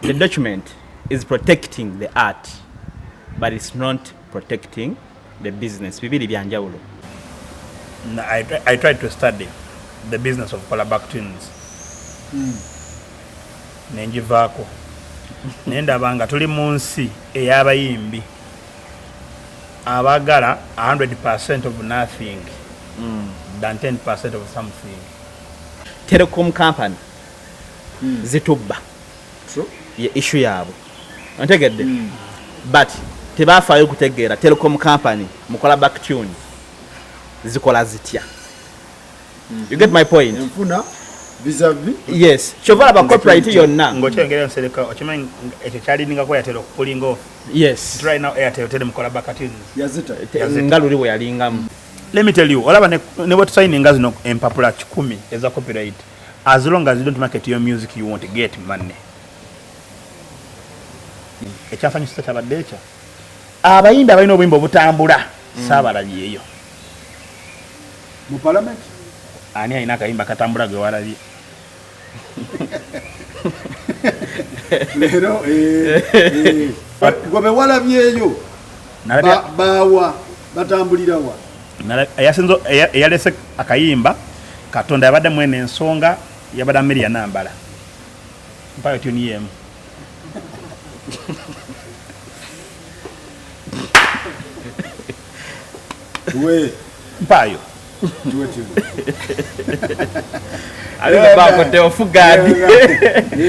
The document is protecting the art, but it's not protecting the business. Bibiri byanjawulo. I tried to study the business of callback tunes. Nengivaako, naye ndaba nga tuli mu nsi ey'abayimbi abaagala 100% of nothing than 10% of something. Telecom company zitubba. True. Ye issue yaabwe, ontegedde? But tebafaayo kutegeera telecom company mukola back tune zikola zitya. You get my point? Enfuna vis-a-vis. Yes, kyova laba copyright yonna. Ng'okyongera nsereka, okimanyi ekyo kyalindingako Airtel okupullinga off? Yes. Right now Airtel teri mukola back tunes. Yazita. Nga luli bwe yalingamu. Let me tell you, olaba ne bwe tusayininga zino empapula 100 eza copyright, as long as you don't market your music, you won't get money. Ekyansanyusa kyabadde ekyo, abayimbi abalina obuyimba obutambula saabalabyeyo. Mu parliament. Ani alina akayimba katambula gwe walabye? Leero gwe bewalabyeyo baawa batambulirawa? Eyalese akayimba Katonda yabadde mwene ensonga yabadde Ameria Nambala. Mpayo tune yemu. Tuwe. Mpayo. Tuwe tune. Alinga bakote ofugadi.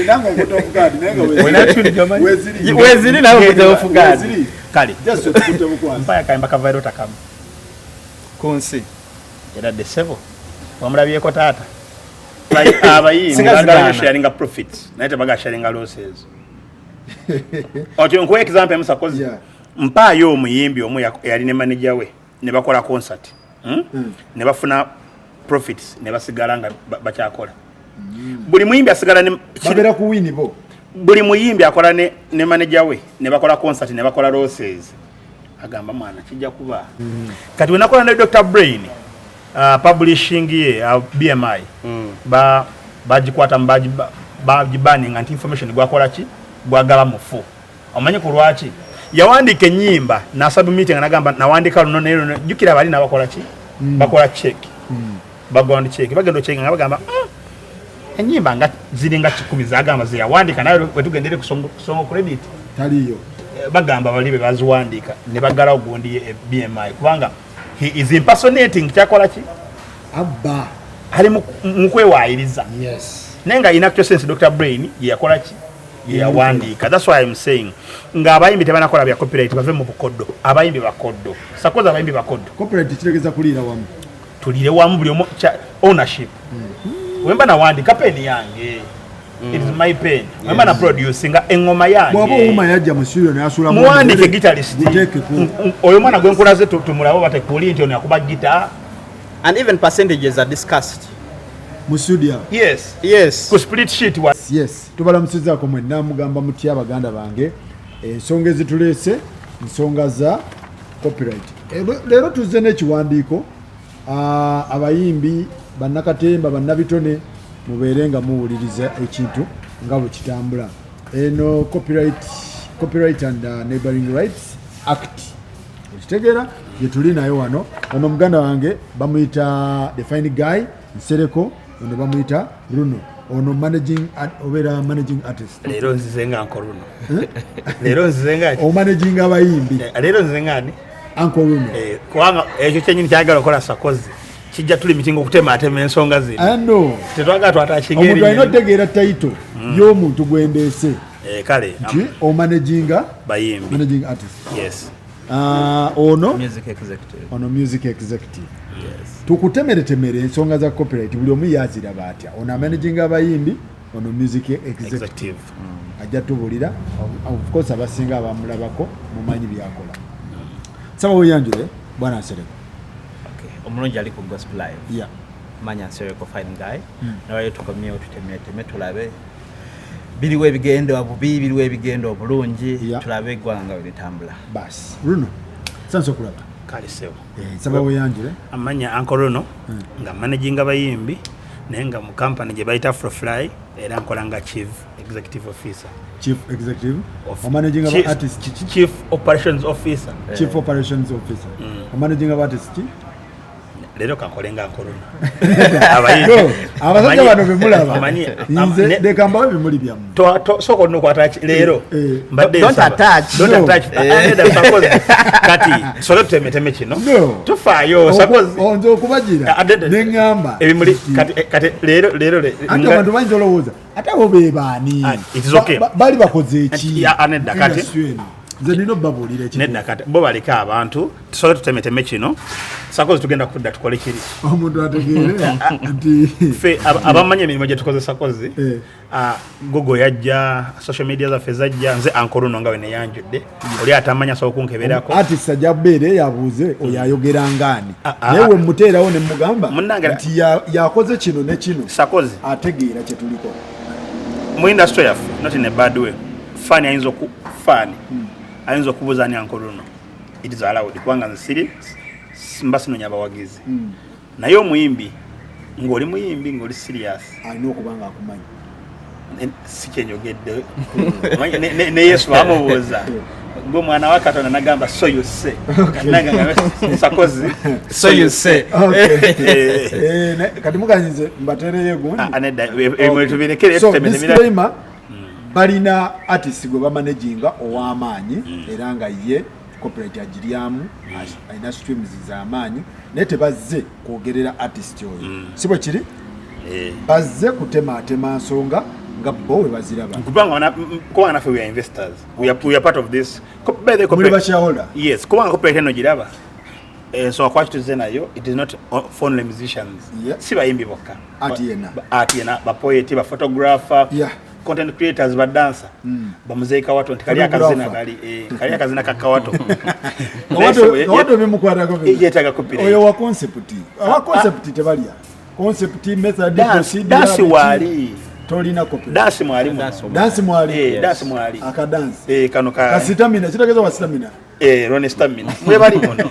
Nange nkote ofugadi, naye nga Olina tune gy'omanyi? Weziri. Weziri, nawe nkote ofugadi. Weziri. Kale. Just okute bukwasi. Mpayo akayimba ka Vyroota kamu. Ku nsi. Era de sebo wamulabyeko taata? Abayimbi Singa bagala zigaana. sharinga profits, naye tebagala sharinga losses. Otyo nkuwa example emusakozi. Mpaayo omuyimbi omu yali ne manager we ne bakola concert, Ne bafuna profits ne basigala nga bakyakola. Buli muyimbi asigala ne Bagera ku win bo. Buli muyimbi akola ne manager we ne bakola concert ne bakola losses. Agamba mwana kijja kuba. Kati we nakola ne Dr. Brain, publishing ye, BMI, bagikwata bagibanninga nti information gwakola ki? Gwagala mufu. Omanyi ku lwaki? Yawandiika ennyimba n'asubmit nga nagamba nawandiika luno ne luno. Jjukira bali n'abakola ki? Bakola check. Background check. Bagenda ocheck nga bagamba, ennyimba nga ziringa 100 zagamba ze yawandiika, naye bwe tugendere ku song credit. Taliyo. Bagamba bali be baziwandiika ne baggalawo gundi ye, BMI kubanga he is impersonating kyakola ki? Abba. Ali mu kwewaayiriza. Yes. Naye nga in actual sense Dr. Brain ye yakola ki? Ye yawandiika. That's why I'm saying ng'abayimbi tebanakola bya copyright bave mu bukoddo. Abayimbi bakoddo. Sakoza abayimbi bakoddo. Copyright kitegeeza kuliira wamu. Tuliire wamu buli omu ownership. Wemba nawandiika pen yange. It is my pen. Wemba na producinga engoma yange. Bw'oba owuma yajja mu studio n'asula mu Muwandiike mbere, guitarist. guteeke ku- Oyo mwana gwe nkulaze tumulabe batekuli nti ono yakuba guitar. And even percentages are discussed. Mu studio. Yes. Yes. Ku split sheet wa. Yes. Tubalamusizaako mwenna, mugamba mutya baganda bange. Ensonga ezituleese nsonga za copyright. Leero tuzze n'ekiwandiiko, abayimbi, bannakatemba, bannabitone mubeere nga muwuliriza ekintu nga bwe kitambula. Eno copyright and Neighboring Rights Act. Okitegeera gye tuli nayo wano. Ono muganda wange bamuyita The Fine Guy Nsereko, ono bamuyita Runo. Ono managing obeera managing artist. Leero nzize nga Uncle Runo. Leero nzize nga ki? O managing abayimbi. Leero nzize nga ani? Uncle Runo. Kubanga ekyo kyennyini kyagala okukola Sakozi. Kijja tuli mitingo okutematema ensonga zino. I know. Tetwagala twatakinga Omuntu erinnya. alina okutegeera title y'omuntu gwendeese. Kale, Nti o managinga bayimbi. Managing artist. Yes. Ono music executive. Ono music executive. Yes. Tukutemeretemere ensonga za copyright buli omu yaziraba atya. Ono managing abayimbi, ono music executive. Executive. Ajja tubulira. Of course abasinga abamulabako mumanyi byakola. Saba weyanjule bwana Nsereko. Okay. Omulungi ali ku Gospel Live. Yeah. Manya Nsereko Fine Guy. Naye tukomyewo tutemeteme tulabe biriwo ebigenda obubi, biriwo ebigenda obulungi, tulabe eggwanga bwe litambula. Bas. Runo. Sanso kulaba. Kale sebo. Saba weyanjule. Amanya Uncle Runo nga managing abayimbi Naye nga mu company gye bayita Afrofly, era nkola nga chief executive officer. Chief executive omanaging aba artist? Chief operations officer. Chief operations officer. Omanaging aba artist ki? Leero kankole nga nkolona. No, abasajja bano bemulaba, nze leka mbawe ebimuli byammwe. Sooka olina okwata leero. Eh. Mbadde Don't nsaba. attach. Don't No. attach. Ah, nedda, sakozi. Kati sole tutemeteme kino. No. Tufaayo sakozi. Nze okubagira Ah, nedda. neŋŋamba Ebimuli kati kati leero anti abantu bayinza olowooza ate abo be baani? Ah, it is okay. Bali bakoze eki? Ah, nedda, kati. Industry eno nze nina obbabuulira ekintu. Nedda, kati bo baleke abantu tusole tutemeteme kino, sakozi tugenda kudda tukole kiri. Omuntu ategeere nti Ffe abamanyi emirimu gye tukoze, sakozi, Eh. ah, Google yajja, social media zaffe zajja. Nze Uncle Luno nga we neyanjudde, oli atamanya asobola okunkeberako. Artist ajja kubeera yabuuze oyo ayogera ngaani, Ah, ah, naye ah. we muteerawo ne mugamba nti yakoze kino ne kino, Sakozi, ategeera kye tuliko. Mu industry yaffe, not in a bad way, fan ayinza oku fan ayinza okubuuza ani Uncle Luno. It is allowed, kubanga nze siri mba sinonya abawagizi. Naye omuyimbi, ng'oli muyimbi, ng'oli serious, alina okuba nga akumanyi. Si kyenyogedde. Omanyi, ne Yesu bamubuuza, gwe omwana wa Katonda? Nagamba, "So you say." Nange nga sakozi. So you say. Okay. Eh, Eh, kati muganyize mbateereyo egundi. Ah, nedda, ebimuli tubirekere. So tutemetemera. disclaimer, balina artist gwe bamanaginga ow'amaanyi, era nga ye copyright agiryamu, alina streams z'amaanyi, naye tebazze kwogerera artist oyo, si bwe kiri? Eh. Bazze kutematema nsonga nga bo we baziraba. Kubanga naffe we are investors, we are part of this. By the way, Muli ba shareholder. Yes, kubanga copyright eno giraba, ensonga kwaki tuzze nayo, it is not for only musicians. Si bayimbi bokka. Art yenna. Art yenna, bapoet, baphotographer, content creators, badansa, bamuzeyi Kawato nti kali akazina Photographer. kali akazina kakawato. Kawato bimukwatako bino. Yeetaaga copyright. Oyo wa concept, awa concept tebalya concept, method, procedure, Dansi biki. waali. Tolina copyright. Dansi mwali muno. Dansi. Dansi mwali. Eh, dansi mwali. Akadansi. Eh, kano ka Kasitamina, kitegeeza wa stamina. Eh, Ronnie Stamina mwebali muno.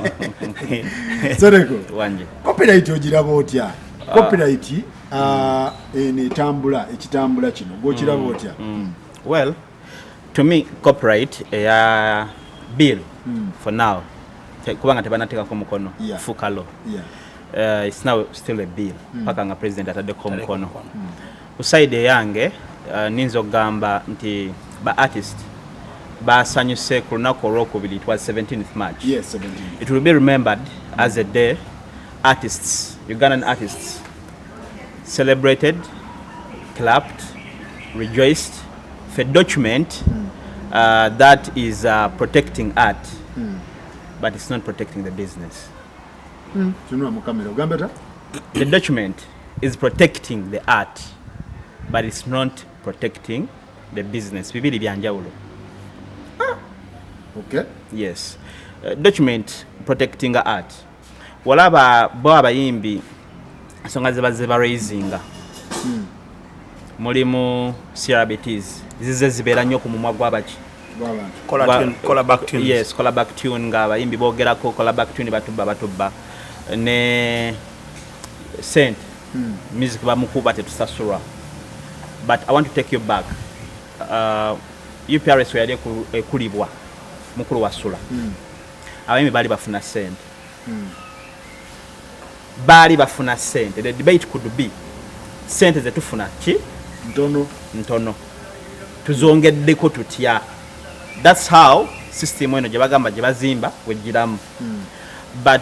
Sereko, Wanje. copyright ogiraba otya? Copyright eno etambula, ekitambula kino gwokiraba otya? Well, to me copyright eya bill for now, kubanga tebanateekako mukono fuuka law. It's now still a bill paka nga president ataddeko omukono. Ku side eyange, ninza okugamba nti ba artist basanyuse ku lunaku olwokubiri. It was 17th March. Yes, 17. It will be remembered as a day artists, Ugandan artists, celebrated, clapped, rejoiced for document that is protecting art, but it's not protecting the business. Tunula mu kamera ogambe ta. The document is protecting the art, but it's not protecting the business. Bibiri byanjawulo. Okay. Yes, document protecting art, walaba bo abayimbi ensonga ze bazze baraisinga mulimu CRBTs, zize zibeera nnyo ku mumwa gw'abaki? Gw'abantu. Caller tune, caller back tunes. Yes, caller back tune, nga abayimbi boogerako caller back tune, batubba batubba ne sente, music bamukuba tetusasulwa. But I want to take you back, UPRS we yali ekulibwa mukulu wasula, abayimbi baali bafuna sente, baali bafuna sente. The debate could be sente zetufuna ki? Ntono. Ntono, tuzongeddeko tutya? That's how system eno gye bagamba gye bazimba wegiramu. But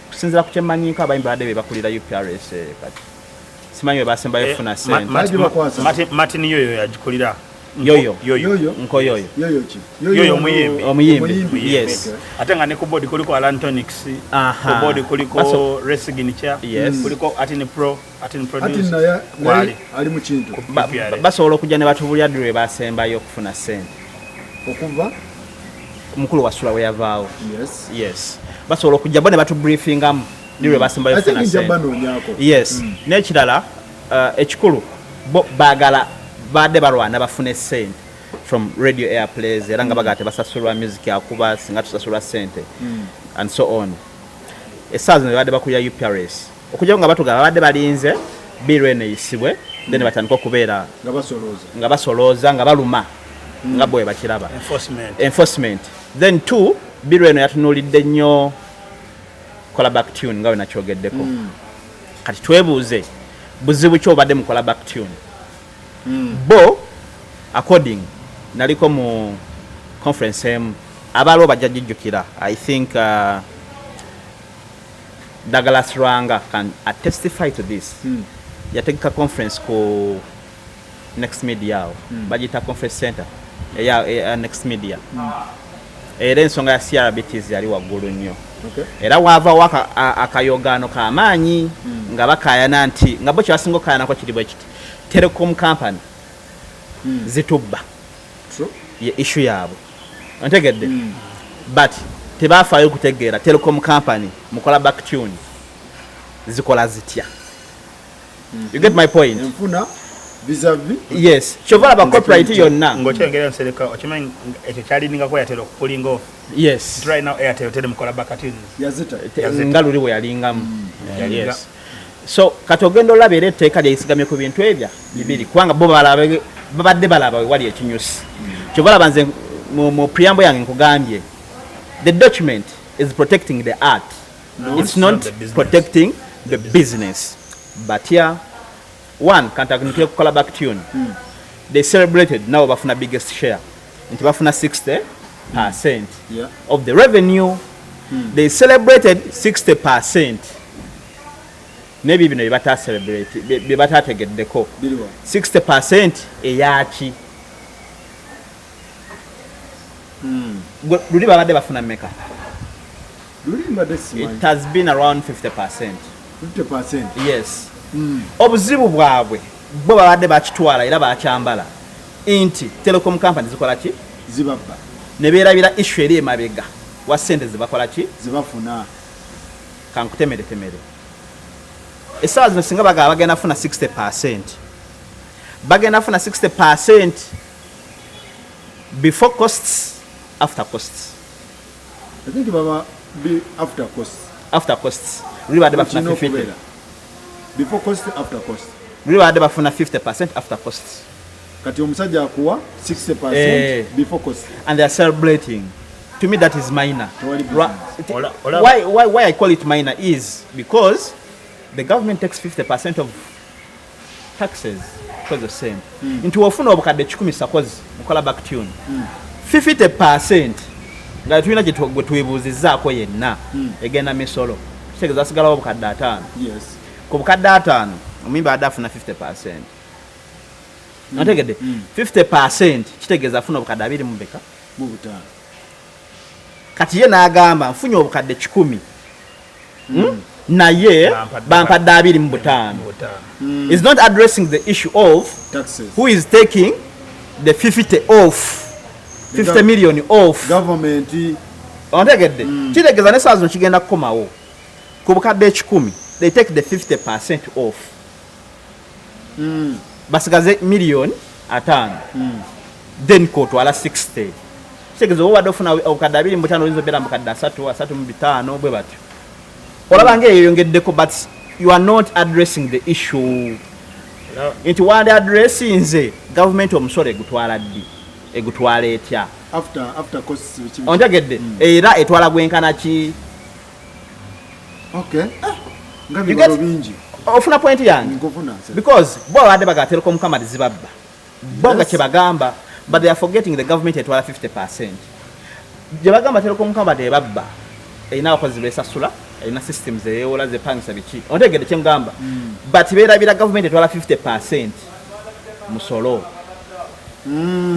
kusinzira ku kyemmanyiko, abayimbi badde be bakulira UPRS, kati simanyi we basembayo Eh, kufuna sente. Bagibakwasa. Martin Yoyo yagikulira. Yoyo. Yoyo. Yoyo. Nkoyoyo. Yoyo ki? Yoyo omuyimbi. Omuyimbi, yes. Okay. Ate nga ne ku board kuliko Alantonics, Aha. ku board kuliko Resignature, Yes. kuliko Atin Pro, Atin Ati Produce. naye Kwali. naye ali mu kintu. UPRS. Basobola okujja ne batubulya ddi lwe basembayo okufuna sente. Okuva Omukulu wasula we yavaawo. Yes. Yes, basobola okujja bo ne batubriefingamu ddi lwe basembayo I think okufuna nja sente. banoonyaako. Yes, n'ekirala, ekikulu, bo baagala badde balwana bafune sente from radio airplays, era nga bagala tebasasulwa music akuba, singa tusasulwa sente and so on. Essaawa zino badde bakulira UPRS. Okujjako nga batugamba babadde balinze bill eno eyisibwe, then batandika okubeera nga basolooza. Nga basolooza, nga baluma nga bwe bakiraba. Enforcement. Enforcement. Then two, bill eno yatunuulidde nnyo caller back tune, nga we nakyogeddeko. Kati twebuuze, buzibu ki obadde mu caller back tune? Bo according, naliko mu conference emu, abaaliwo bajja gijjukira. I think Douglas Rwanga can testify to this. Yategeka conference ku Next Media awo, bagiyita conference center eya Next Media, era ensonga ya CRBTs yali waggulu nnyo. Era waavawo akayogaano k'amaanyi nga bakaayana nti nga bo kyebasinga okukayanako kiri bwe kiti: telecom company zitubba. True. Ye issue yaabwe, ontegedde? But tebafaayo kutegeera telecom company mu caller back tune zikola zitya. You get my point? Enfuna vis-a-vis. Yes, kyova olaba copyright yonna. Ng'okyongera nsereka, okimanyi ekyo kyalindingako Airtel okupullinga off? Right now Airtel teri mu caller back tunes. Yazita. Nga luli bwe yalingamu. Yalinga. Yes, so kati ogenda olaba era etteeka lyeyisigamye ku bintu ebya bibiri, kubanga bo babadde balaba we wali ekinyusi. Kyova olaba nze mu preamble yange nkugambye the document is protecting the art. It's not not the business. Protecting the business. But yeah, one kantakinukire ku caller back tune. They celebrated, nabo bafuna biggest share, nti bafuna 60% of the revenue. They celebrated 60%, n'ebyo bino bye bye batategeddeko. Biriwa? 60% eyaki? Luli babadde bafuna mmeka? Luli mbadde simanyi. It has been around 50%. 50%. Yes. Obuzibu bwabwe, bo babadde bakitwala era bakyambala nti telecom company zikola ki? Zibabba. Ne beerabira issue eri emabega wa sente zebakola ki? Zibafuna. Kankutemeretemere, essaawa zino singa bagaba bagenda funa 60%, bagenda funa 60% before costs, after costs? I think baba be after cost. After costs. Luli badde bafuna Kirina 50. okubeera before cost, after cost. Luli badde bafuna 50% after costs. Kati omusajja akuwa 60% before cost. And they are celebrating. To me, that is minor. Tewali business. Why I call it minor is because the government takes 50% of taxes because the same nti wofuna obukadde 100 sakozi mu caller back tune, 50% nga tulina gwe twebuuzizzaako yenna, egenda misolo, kitegeeza asigalawo obukadde 50. Ku bukadde 50, omuyimbi adde afuna 50%, otegedde? 50% kitegeeza afuna obukadde abiri mu beka? Mu butaano. Kati ye n'agamba nfunye obukadde 100, Naye bampadde 25. Butaano. Is not addressing the issue of taxes. Who is taking the 50 off, 50 million off? Government. Ontegedde? Kitegeeza ne saa zino kigenda kukomawo ku bukadde 100, they take the 50% off, basigaze miliyoni 50, then kotwala 60. Kitegeeza oba obadde ofuna obukadde 25, oyinza obeera mu bukadde 30, 35, bwe batyo. Olaba nga eyongeddeko, but you are not addressing the issue nti wandi addressinze gavumenti omusolo egutwala ddi, egutwala etya? After costs, biki. Ontegedde? Era etwala gwenkana ki? Okay, nga You bibalo bingi. Ofuna point yange? Nkufuna nse. Because bo babadde baga telecom company zibabba, bo nga kyebagamba, but they are forgetting the government etwala 50%. Gye bagamba telecom company ebabba, erina abakozi besasula, erina systems eyewola, zepangisa, biki, ontegedde kyengamba? But beerabira government etwala 50% musolo.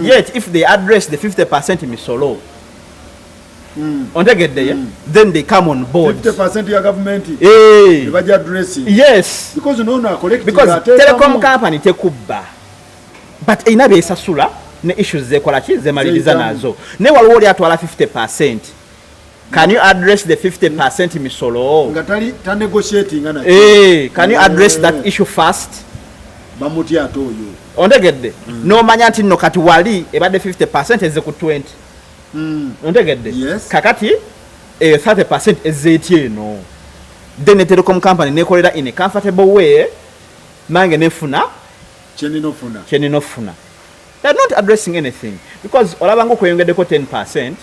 Yet if they address the 50% misolo, ontegedde ye, then they come on board. 50% ya gavumenti ebajja addressing. Yes. Because nono acollecting Because ateekamu. Telecom company tekubba, but erina besasula ne issues zekola ki, zemaliriza Zeyitamu. nazo. Naye waliwo oli atwala 50%. Can you address the 50% misolo? Nga tali tanegotiatinga nakyo. Can you address that issue first? Bamutya ate oyo. Ontegedde? Nomanya nti nno kati wali ebadde 50% ezze ku 20. Ontegedde? Yes. Kakati eyo 30% ezze etya eno? Then ne telecom company nekolera in a comfortable way, nange nefuna kyenina ofuna. Kyenina ofuna. They're not addressing anything because olaba nga okweyongeddeko 10%,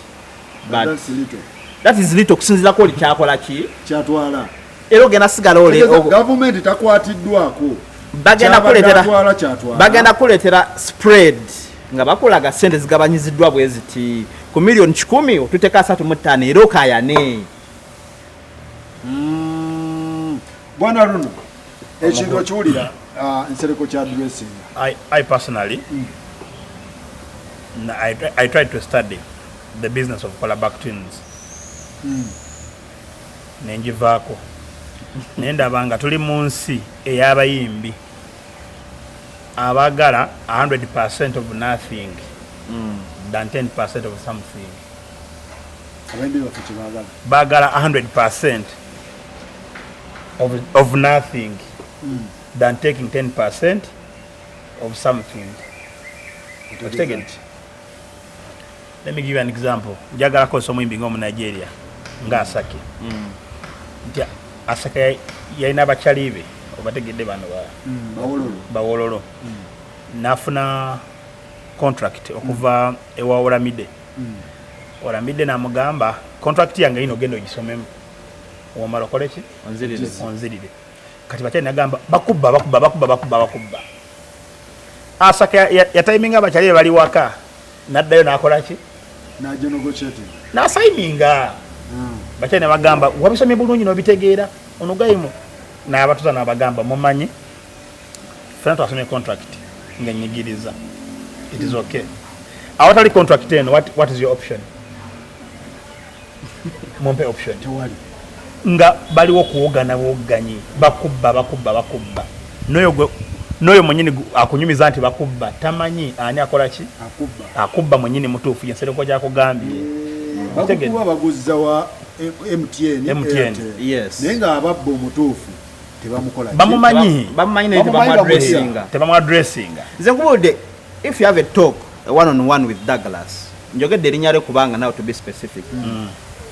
but That's little. That is little okusinziirako oli kyakola ki? Kyatwala. Era ogenda sigala ole Tegeeza gavumenti takwatiddwako. Bagenda Kyabadde kuleetera atwala kyatwala. Bagenda kuleetera spread nga bakulaga sente zigabanyiziddwa bwe ziti ku 100,000,000 otuteka 35 era okayane. Bwana Luno, ekintu okiwulira, Nsereko kya dressing. I personally, I tried to study the business of caller tunes. Nenjivaako. Nendaba nga tuli mu nsi ey'abayimbi abaagala 100% of nothing than 10% of something. Abayimbi baffe kye baagala. Baagala 100% of nothing than taking 10% of something. Okitegedde? Let me give you an example. Njagala kozesa omuyimbi ng'omu Nigeria nga Asake. Nti Asake yalina abakyali be, obategedde bano ba Bawololo. Bawololo. N'afuna contract okuva ewa Olamide. Olamide n'amugamba contract yange yino ogenda ogisomemu. Omala okole ki? Onzirire. Onzirire. Kati bakyali nagamba bakubba, bakubba, bakubba, bakubba, bakubba. Asake yatiminga abakyali be bali waka. N'addayo n'akola ki? N'ajja negotiating. N'asayininga. Bakyali ne bagamba wabisomye bulungi n'obitegeera. Ono gayimu n'abatuza n'abagamba mumanyi ffenna twasomye contract ng'ennyigiriza. It is okay. Awatali contract eno, what is your option? Mumpe option. Tewali. Nga baliwo kuwogana bwogganyi, bakubba, bakubba, bakubba. N'oyo n'oyo mwennyini akunyumiza nti bakubba, tamanyi ani akola ki? Akubba. Akubba mwennyini mutuufu, ye Nsereko gy'akugambye. Bakukuba baguzza wa MTN, MTN. Airtel. Yes. Naye ng'ababba omutuufu tebamukola ki? Bamumanyi. Bamumanyi naye Bamumanyi. tebamuadressinga. Tebamuadressinga. Nze nkubudde, if you have a talk, a one on one with Douglas, njogedde erinnya lye kubanga now to be specific.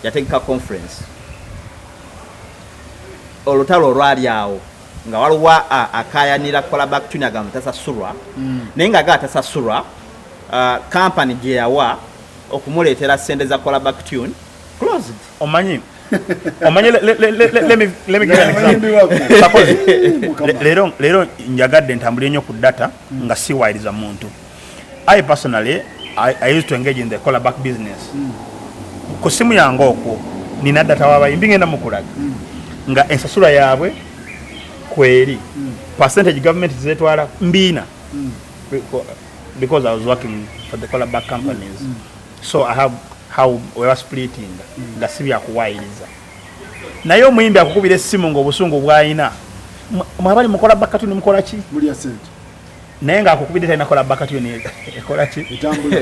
Yategeka conference. Olutalo olwali awo nga waliwo akayanira caller back tune agamba tasasulwa. Naye ng'agamba tasasulwa, company gye yawa okumuleetera ssente za caller back tune closed. Omanyi, omanyi, let me give you an Abayimbi example. baffe. Suppose, Mukama. leero njagadde ntambulire nnyo ku data nga siwayiriza muntu. I personally, I used to engage in the caller back business. Ku simu yange okwo nina data w'abayimbi ngenda mukulaga nga ensasula yaabwe kweri percentage government zetwala mbiina because I was working for the caller back companies. So I have how we were splitting nga si byakuwayiriza. Naye omuyimbi akukubira essimu ng'obusungu bw'alina, mwabali mukola back tune mukola ki? Mulya ssente. Naye ng'akukubidde talina kola back tune ekola ki? Etambula.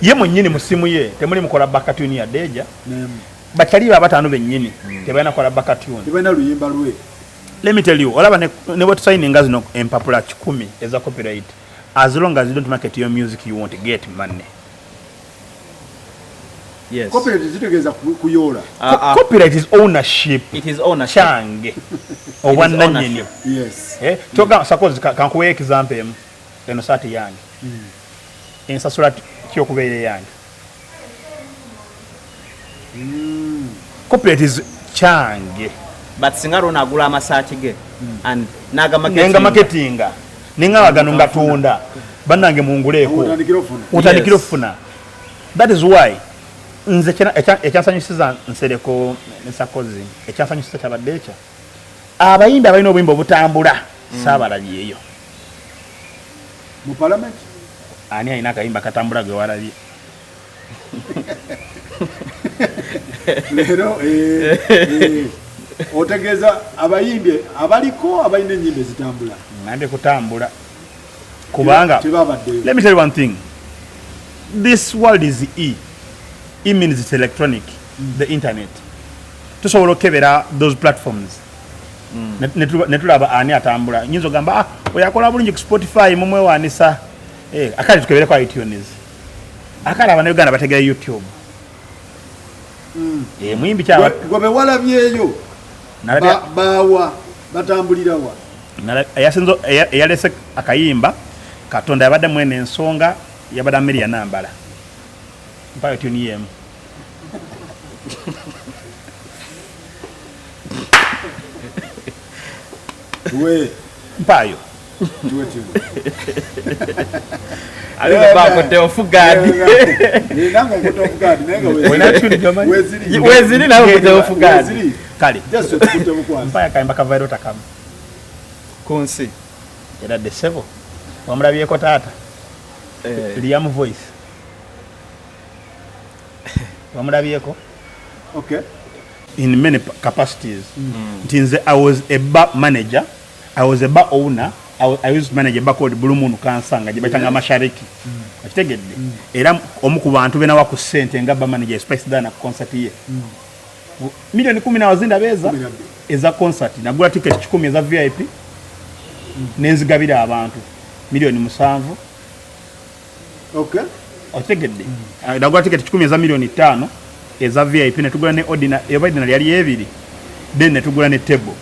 Ye mwennyini mu ssimu ye temuli mukola back tune yadde eja. Nemu. Bakyali be abataano bennyini tebalina kola back tune. Tebalina luyimba lwe. Let me tell you, olaba ne bwe tusayininga zino empapula 100 eza copyright, as long as you don't market your music you won't get money. Yes. Copyright zitegeeza kuyoola. Copyright is ownership. It is ownership. Kyange. Obwannannyini. Ownership. Yes. Kyoga, suppose kankuwe example emu. Eno saati yange. Ensasula ki okubeera eyange? Copyright is kyange. But singa Ron agula amasaati ge and n'aga Nenga marketing. Marketinga. Ninga bagano ngatunda. Bannange munguleeko. Otandikira ofuna. Otandikira Yes. ofuna. That is why nze ekyansanyusiza Nsereko ne Sakozi, ekyansanyusiza kyabadde ekya abayimbi abalina obuyimba obutambula saabalabyeyo. Mu parliament? Ani alina akayimba katambula gwe walabye? Leero, otegeeza abayimbi abaliko abalina ennyimba ezitambula. Ngambye kutambula. Kubanga Tebabaddeyo. Let me tell you one thing. This world is E. E means it's electronic, the internet. Tusobola okukebera those platforms. Ne tulaba ani atambula. Nyinza ogamba, oyo akola bulungi ku Spotify mumwewaanisa. Akale tukebereko iTunes. Akale Abannayuganda bategera YouTube. Muyimbi kyaba Gwe bewalabyeyo. Bawa batambulirawa. Eyalese akayimba Katonda yabadde mwene ensonga yabadde Amelia Nambala. Mpayo tuni yemu. We mpayo. Tuwe tuni. Alinga bakote ofugadi. Nange nkutte ofugadi naye nga weziri. Weziri nawe nkutte ofugadi. Kale. Just okutte bukwasi. Mpayo akayimba ka Vyroota kamu. Kunsi. Era de sebo. Wamulabyeko taata. Liam voice. Wamulabyeko? Okay. In many capacities. Nti nze I was a bar manager, I was a bar owner, I used to manage a bar called Blue Moon Kansanga, gye bayitanga Mashariki. Okitegedde? Era omu ku bantu be nawa ku ssente nga bar manager Spice Diana ku concert ye. 10 million nawazindaba eza eza concert. Nagula ticket 100 eza VIP nenzigabira abantu 7 million. Okay. Okitegedde? Nagula ticket 100 eza 5 million eza VIP, netugula ne ordinary, oba ordinary yali ebiri, then netugula ne table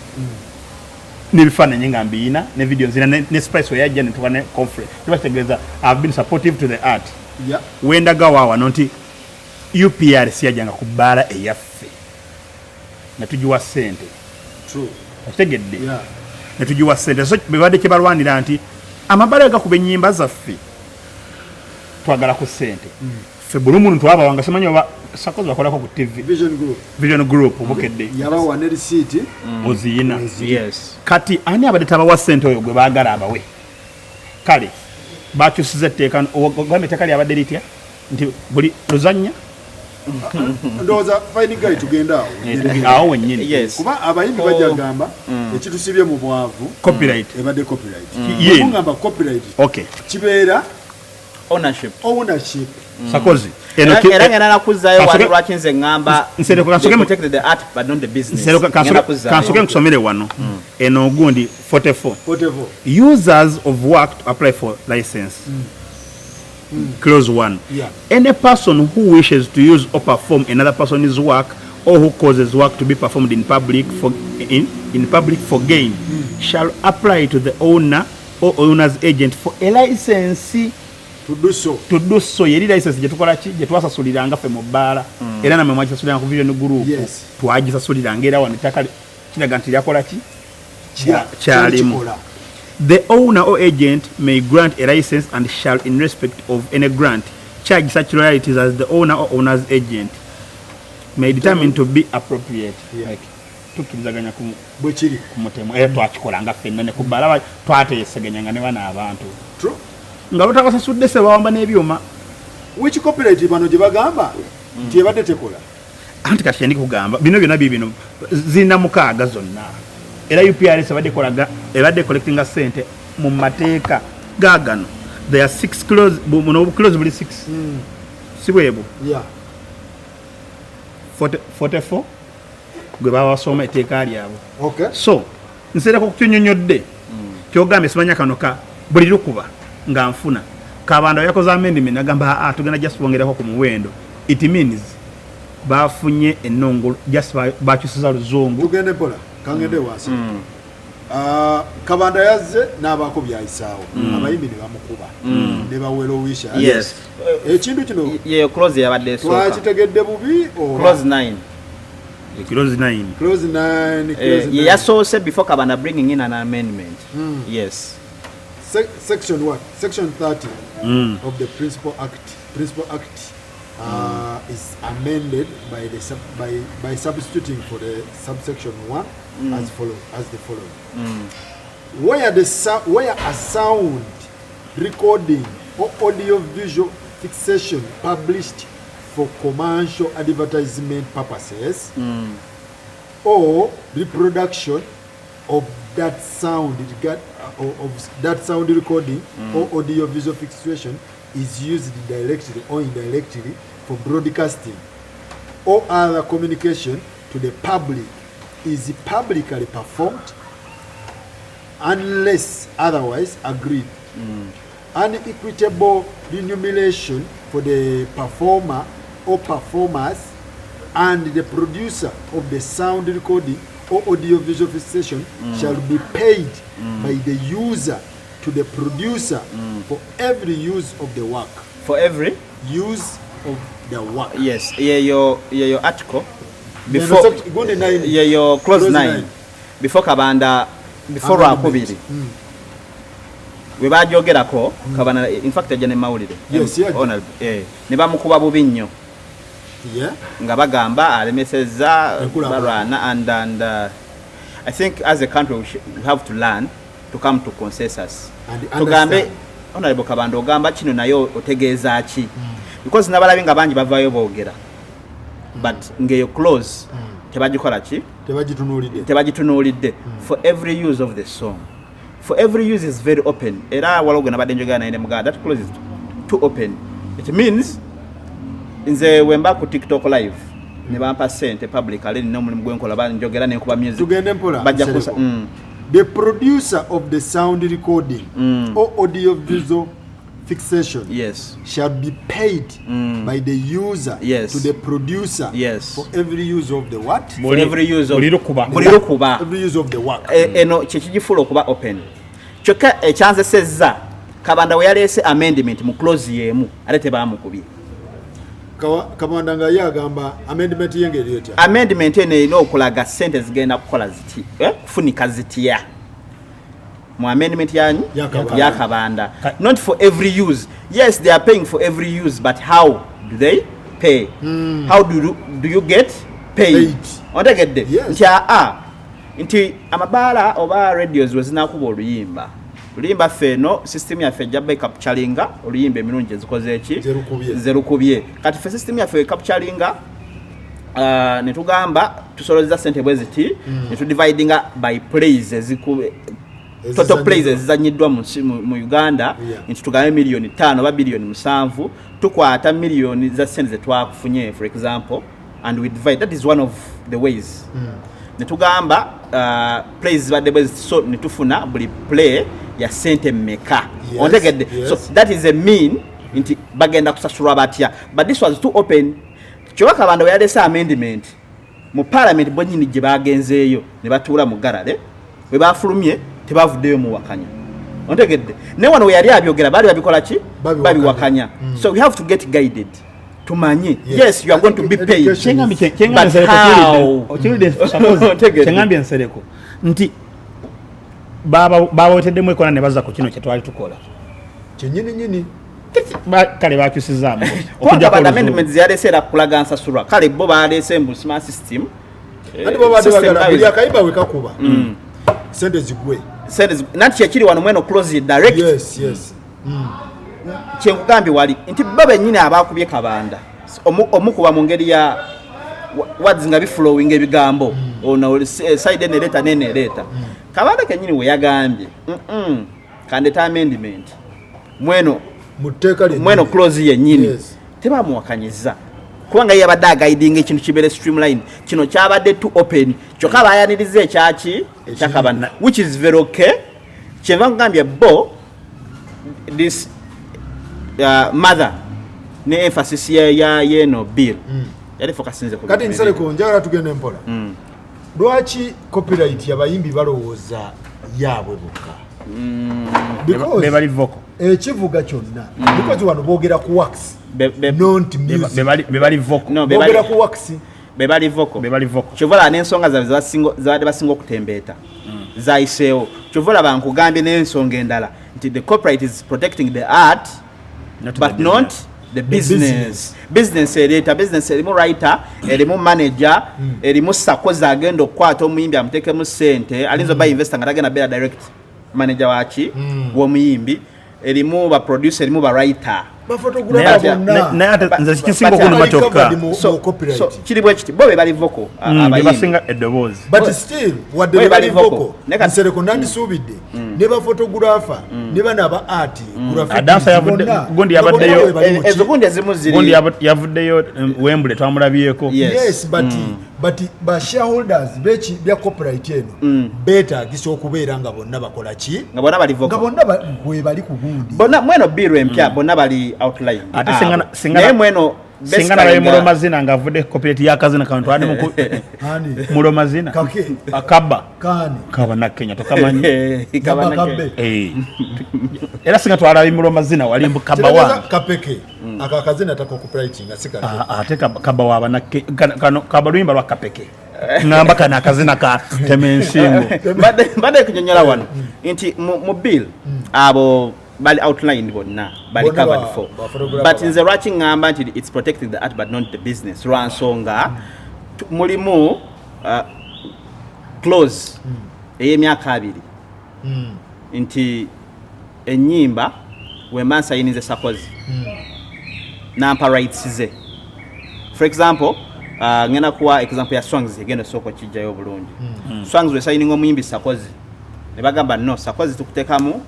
n'ebifaananyi nga mbiyina ne video nzina ne Spice weyajja netuka ne conference. Kiba kitegeeza I've been supportive to the art. Wendaga wano nti UPRC yajjanga ku bbaala eyaffe netugiwa ssente. True. Okitegedde? Netugiwa ssente. So bebadde kyebalwanira nti amabaala gakuba ennyimba zaffe, twagala ku ssente. Ffe buli muntu twabawanga, simanyi oba sakozi bakolako ku TV. Vision Group. Vision Group, Bukedde. Yabawa ne risiiti. Oziyina. Yes. Kati ani abadde tabawa ssente oyo gwe baagala abawe? Kale bakyusiza etteeka. Ogamba etteeka lyabadde litya nti buli luzannya? Ndowooza Fine Guy tugenda awo. Awo wennyini. Yes. Kuba abayimbi bajja gamba ekitusibye mu bwavu copyright ebadde copyright. Ye. Mugamba copyright okay kibeera ownership. Ownership. Sakozi Era ngenda nakuzaayo wali lwaki nze ŋŋamba they protected the art but not the business. Ngenda kuzzaayo. Kansoke nkusomere wano eno gundi 44. 44. Users of work to apply for license, clause 1. Any person who wishes to use or perform another person's work or who causes work to be performed in public for gain shall apply to the owner or owner's agent for a license to do so. To do so. Yeri license gye tukola ki, gye twasasuliranga ffe mu bbaala, era namwe mwagisasuliranga ku Vision Group. Yes. Twagisasuliranga era wano ettaka kiraga nti lyakola ki. Yeah, Kyalimu. Kyali kikola. The owner or agent may grant a license and shall, in respect of any grant, charge such royalties as the owner or owner's agent may determine to be appropriate. Yeah. Like, tukkirizaganya ku Bwe kiri. Ku mutemu era twakikolanga ffenna ne ku bbaala twateeseganyanga ne bano abantu True. nga batabasasudde se bawamba n'ebyuma. Which copyright bano gye bagamba nti ebadde tekola. Anti kati kyandi kugamba bino byonna bibino zirina mukaaga zonna, era UPRS ebadde ekolaga, ebadde collectinga sente mu mateeka gaagano. There are six clause, buno clause buli six, si bwebwo? Yeah. 40 44 gwe baba basoma etteeka lyabwe. Okay. So nsereko kukyonyonyodde kyogambye, simanya kano ka buli lukuba nga nfuna Kabanda yakoze amendment nagamba aa tugenda just bongerako ku muwendo. It means bafunye ennongolo, just bakyusiza luzungu. Tugende mpola, kangende wansi. Ah, Kabanda yazze n'abaako byayisaawo, abayimbi ne bamukuba ne bawerowisha. Yes. Ekintu kino Ye clause yabadde esooka. Twakitegedde bubi oba? Clause 9. Clause 9. Clause 9. Eh, Clause ye 9. yasoose before Kabanda bringing in an amendment. Yes. Section what? Section 30 of the Principal Act. Principal Act is amended by the sub, by substituting for the subsection 1 as follow as the following. Where a sound recording or audio visual fixation published for commercial advertisement purposes or reproduction of that sound of that sound recording or audio visual fixation is used directly or indirectly for broadcasting or other communication to the public is publicly performed unless otherwise agreed. An equitable remuneration for the performer or performers and the producer of the sound recording or audiovisual fixation shall be paid by the user to the producer for every use of the work. For every use of the work. Yes, yeyo article before Gundi nine. Yeyo clause Clause 9 nine. Before Kabanda, before Amendment. Lwakubiri we bajogerako Kabanda, in fact ajja ne mawulire. Yes, yajja. Ne bamukuba bubi nnyo nga bagamba alemesezza Enkulaakulana. balwana and I think as a country we have to learn to come to consensus. And Tugambe understand. Honorable Kabanda ogamba kino naye otegeeza ki, because nabalabi nga bangi bavaayo boogera, but ng'eyo clause tebagikola ki? Tebagitunuulidde. Tebagitunuulidde. For every use of the song, for every use is very open. Era waliwo gwe nabadde njogera naye ne muganda, that clause is too open. It means nze wemba ku TikTok live ne bampa sente publicly, nina omulimu gwenkola, banjogera nenkuba music. Tugende mpola. Bajja Nsereko. kusa The producer of the sound recording or audio visual fixation shall be paid by the user to the producer for every use of the what? For every use of Buli lukuba. Buli lukuba. Every use of the work. Eno kyekigifuula okuba open. Kyokka ekyanzesezza, Kabanda we yaleese amendment mu clause y'emu, ate tebamukubye. Kabanda nga ye agamba amendment ye ngeri etya? Amendment eno erina okulaga sente zigenda kukola ziti, kufunika zitya mu amendment yanyu. Ya Kabanda. Ya Kabanda. Not for every use. Yes, they are paying for every use, but how do they pay? How do you get paid? Paid. Ontegedde? Yes. Nti aa nti amabaala oba radios we zinakuba oluyimba, oluyimba ffe eno system yaffe ejja ba ecapturinga oluyimba emirundi gyezikoze eki? Zerukubye. Zerukubye. Kati ffe system yaffe ecapturinga, ne tugamba tusolozeza sente bwe ziti, ne tudividinga by plays ezikube, total plays ezizanyiddwa mu Uganda, nti tugambe miliyoni 5 oba biliyoni 7, tukwata miliyoni za sente zetwakufunye, for example, and we divide. That is one of the ways. Ne tugamba plays zibadde bwe ziti, so ne tufuna buli play ya sente mmeka. Ontegedde? Yes. So that is a mean nti bagenda kusasulwa batya, but this was too open. Kyokka Kabanda bwe yaleese amendment mu parliament, bwenyini gye bagenzeeyo ne batuula mu galale, bwe bafulumye tebavuddeyo muwakanya. Ontegedde? Naye wano we yali abyogera baali babikola ki? Babiwakanya. Babiwakanya. So we have to get guided, tumanye. Yes. Yes, you are going to be paid. Education But how? Ontegedde? Kyengambye Nsereko nti babaweteddemu ekola ne bazza ku kino kyetwali tukola. Kyenyini nyini. Kale bakyusizaamu. Kubanga bano amendments yaleese era kulaga nsasulwa. Kale bo baleese mbu smart system. Anti babadde System bagala nayo buli akayimba we kakuba sente zigwe. Sente nanti kyekiri wano mweno clause direct. Yes. Kyenkugambye wali nti bo bennyini abakubye Kabanda, omukuba mu ngeri ya words nga biflowing ebigambo, ono side eno ereeta nene ereeta. Kabanda kennyini we yagambye, kandeta amendment mweno Mu tteeka lyennyini. Mweno clause yennyini. Tebamuwakanyiza kubanga ye yabadde aguidinga ekintu kibeere streamline. Kino kyabadde too open. Kyokka bayaniriza ekyaki? Ekyakabanda, which is very okay. Kyenva nkugambye bo this mother ne emphasis ya yeno bill yali focusinze ku Kati bintu Nsereko, njagala tugende mpola. Lwaki copyright yabayimbi balowooza yaabwe bokka? Because Bebali vocal. Ekivuga kyonna, because wano boogera ku works, not music. Bebali vocal. No, boogera ku works. Bebali vocal. Bebali vocal. Kyova olaba n'ensonga zaabwe zabadde basinga okutembeeta zayiseewo. Kyova olaba nkugambye n'ensonga endala nti the copyright is protecting the art Not but the not business. the business. Business ereeta business erimu writer, erimu manager, erimu sakozi agenda okukwata omuyimbi amuteekemu sente, alinza oba investor nga tagenda beera direct manager waki w'omuyimbi, erimu ba producer, erimu ba writer. Baphotographer bonna. Naye ate nze kisinga okunuma Bali kyokka covered mu So, copyright. so kiri bwe kiti, bo be bali vocal, abayimbi. Bebasinga eddoboozi. But still wadde Bwe bali bali vocal. vocal, Neka Nsereko, nandisuubidde ne baphotographer ne bano aba art Adansa gundi yabaddeyo- Ezo gundi ezimu ziri Gundi yavuddeyo Wembley twamulabyeko. Yes. Yes, but ba shareholders beki bya copyright eno beetagisa okubeera nga bonna bakola ki? Nga bonna bali Nga vocal. bonna bwe bali ku gundi. Bonna mweno bill empya bonna bali outline. Ate Abo. singa Naye mweno Singa nabaye Mulomazina nga avudde copyright yakazina kantu adi Ani? Mulomazina Kake. Akaba Kani? Kaba na Kenya tokamanyi. Kaba na Kabbe. Eh. Era singa twalabye Mulomazina wali mbu kaba Kitegeeza wange. Kapeke. Ako akazina tako copyright nga si kake. Ah, ate kaba waba na kano kaba luyimba lwa Kapeke. Ngamba kana akazina ka temensingo. Mbadde kunyonyola wano nti mu bill abo bali outlined bonna bali Bonna covered for, ba photographer but nze lwaki ŋŋamba nti it's protecting the art but not the business, lwa nsonga mulimu clause ey'emyaka 20 nti ennyimba wemba nsayinize Sakozi nampa rights ze. For example, ngenda kuwa example ya Swangs, egenda osooka okijjayo obulungi. Swangs wesayininga omuyimbi Sakozi ne bagamba no, Sakozi tukuteekamu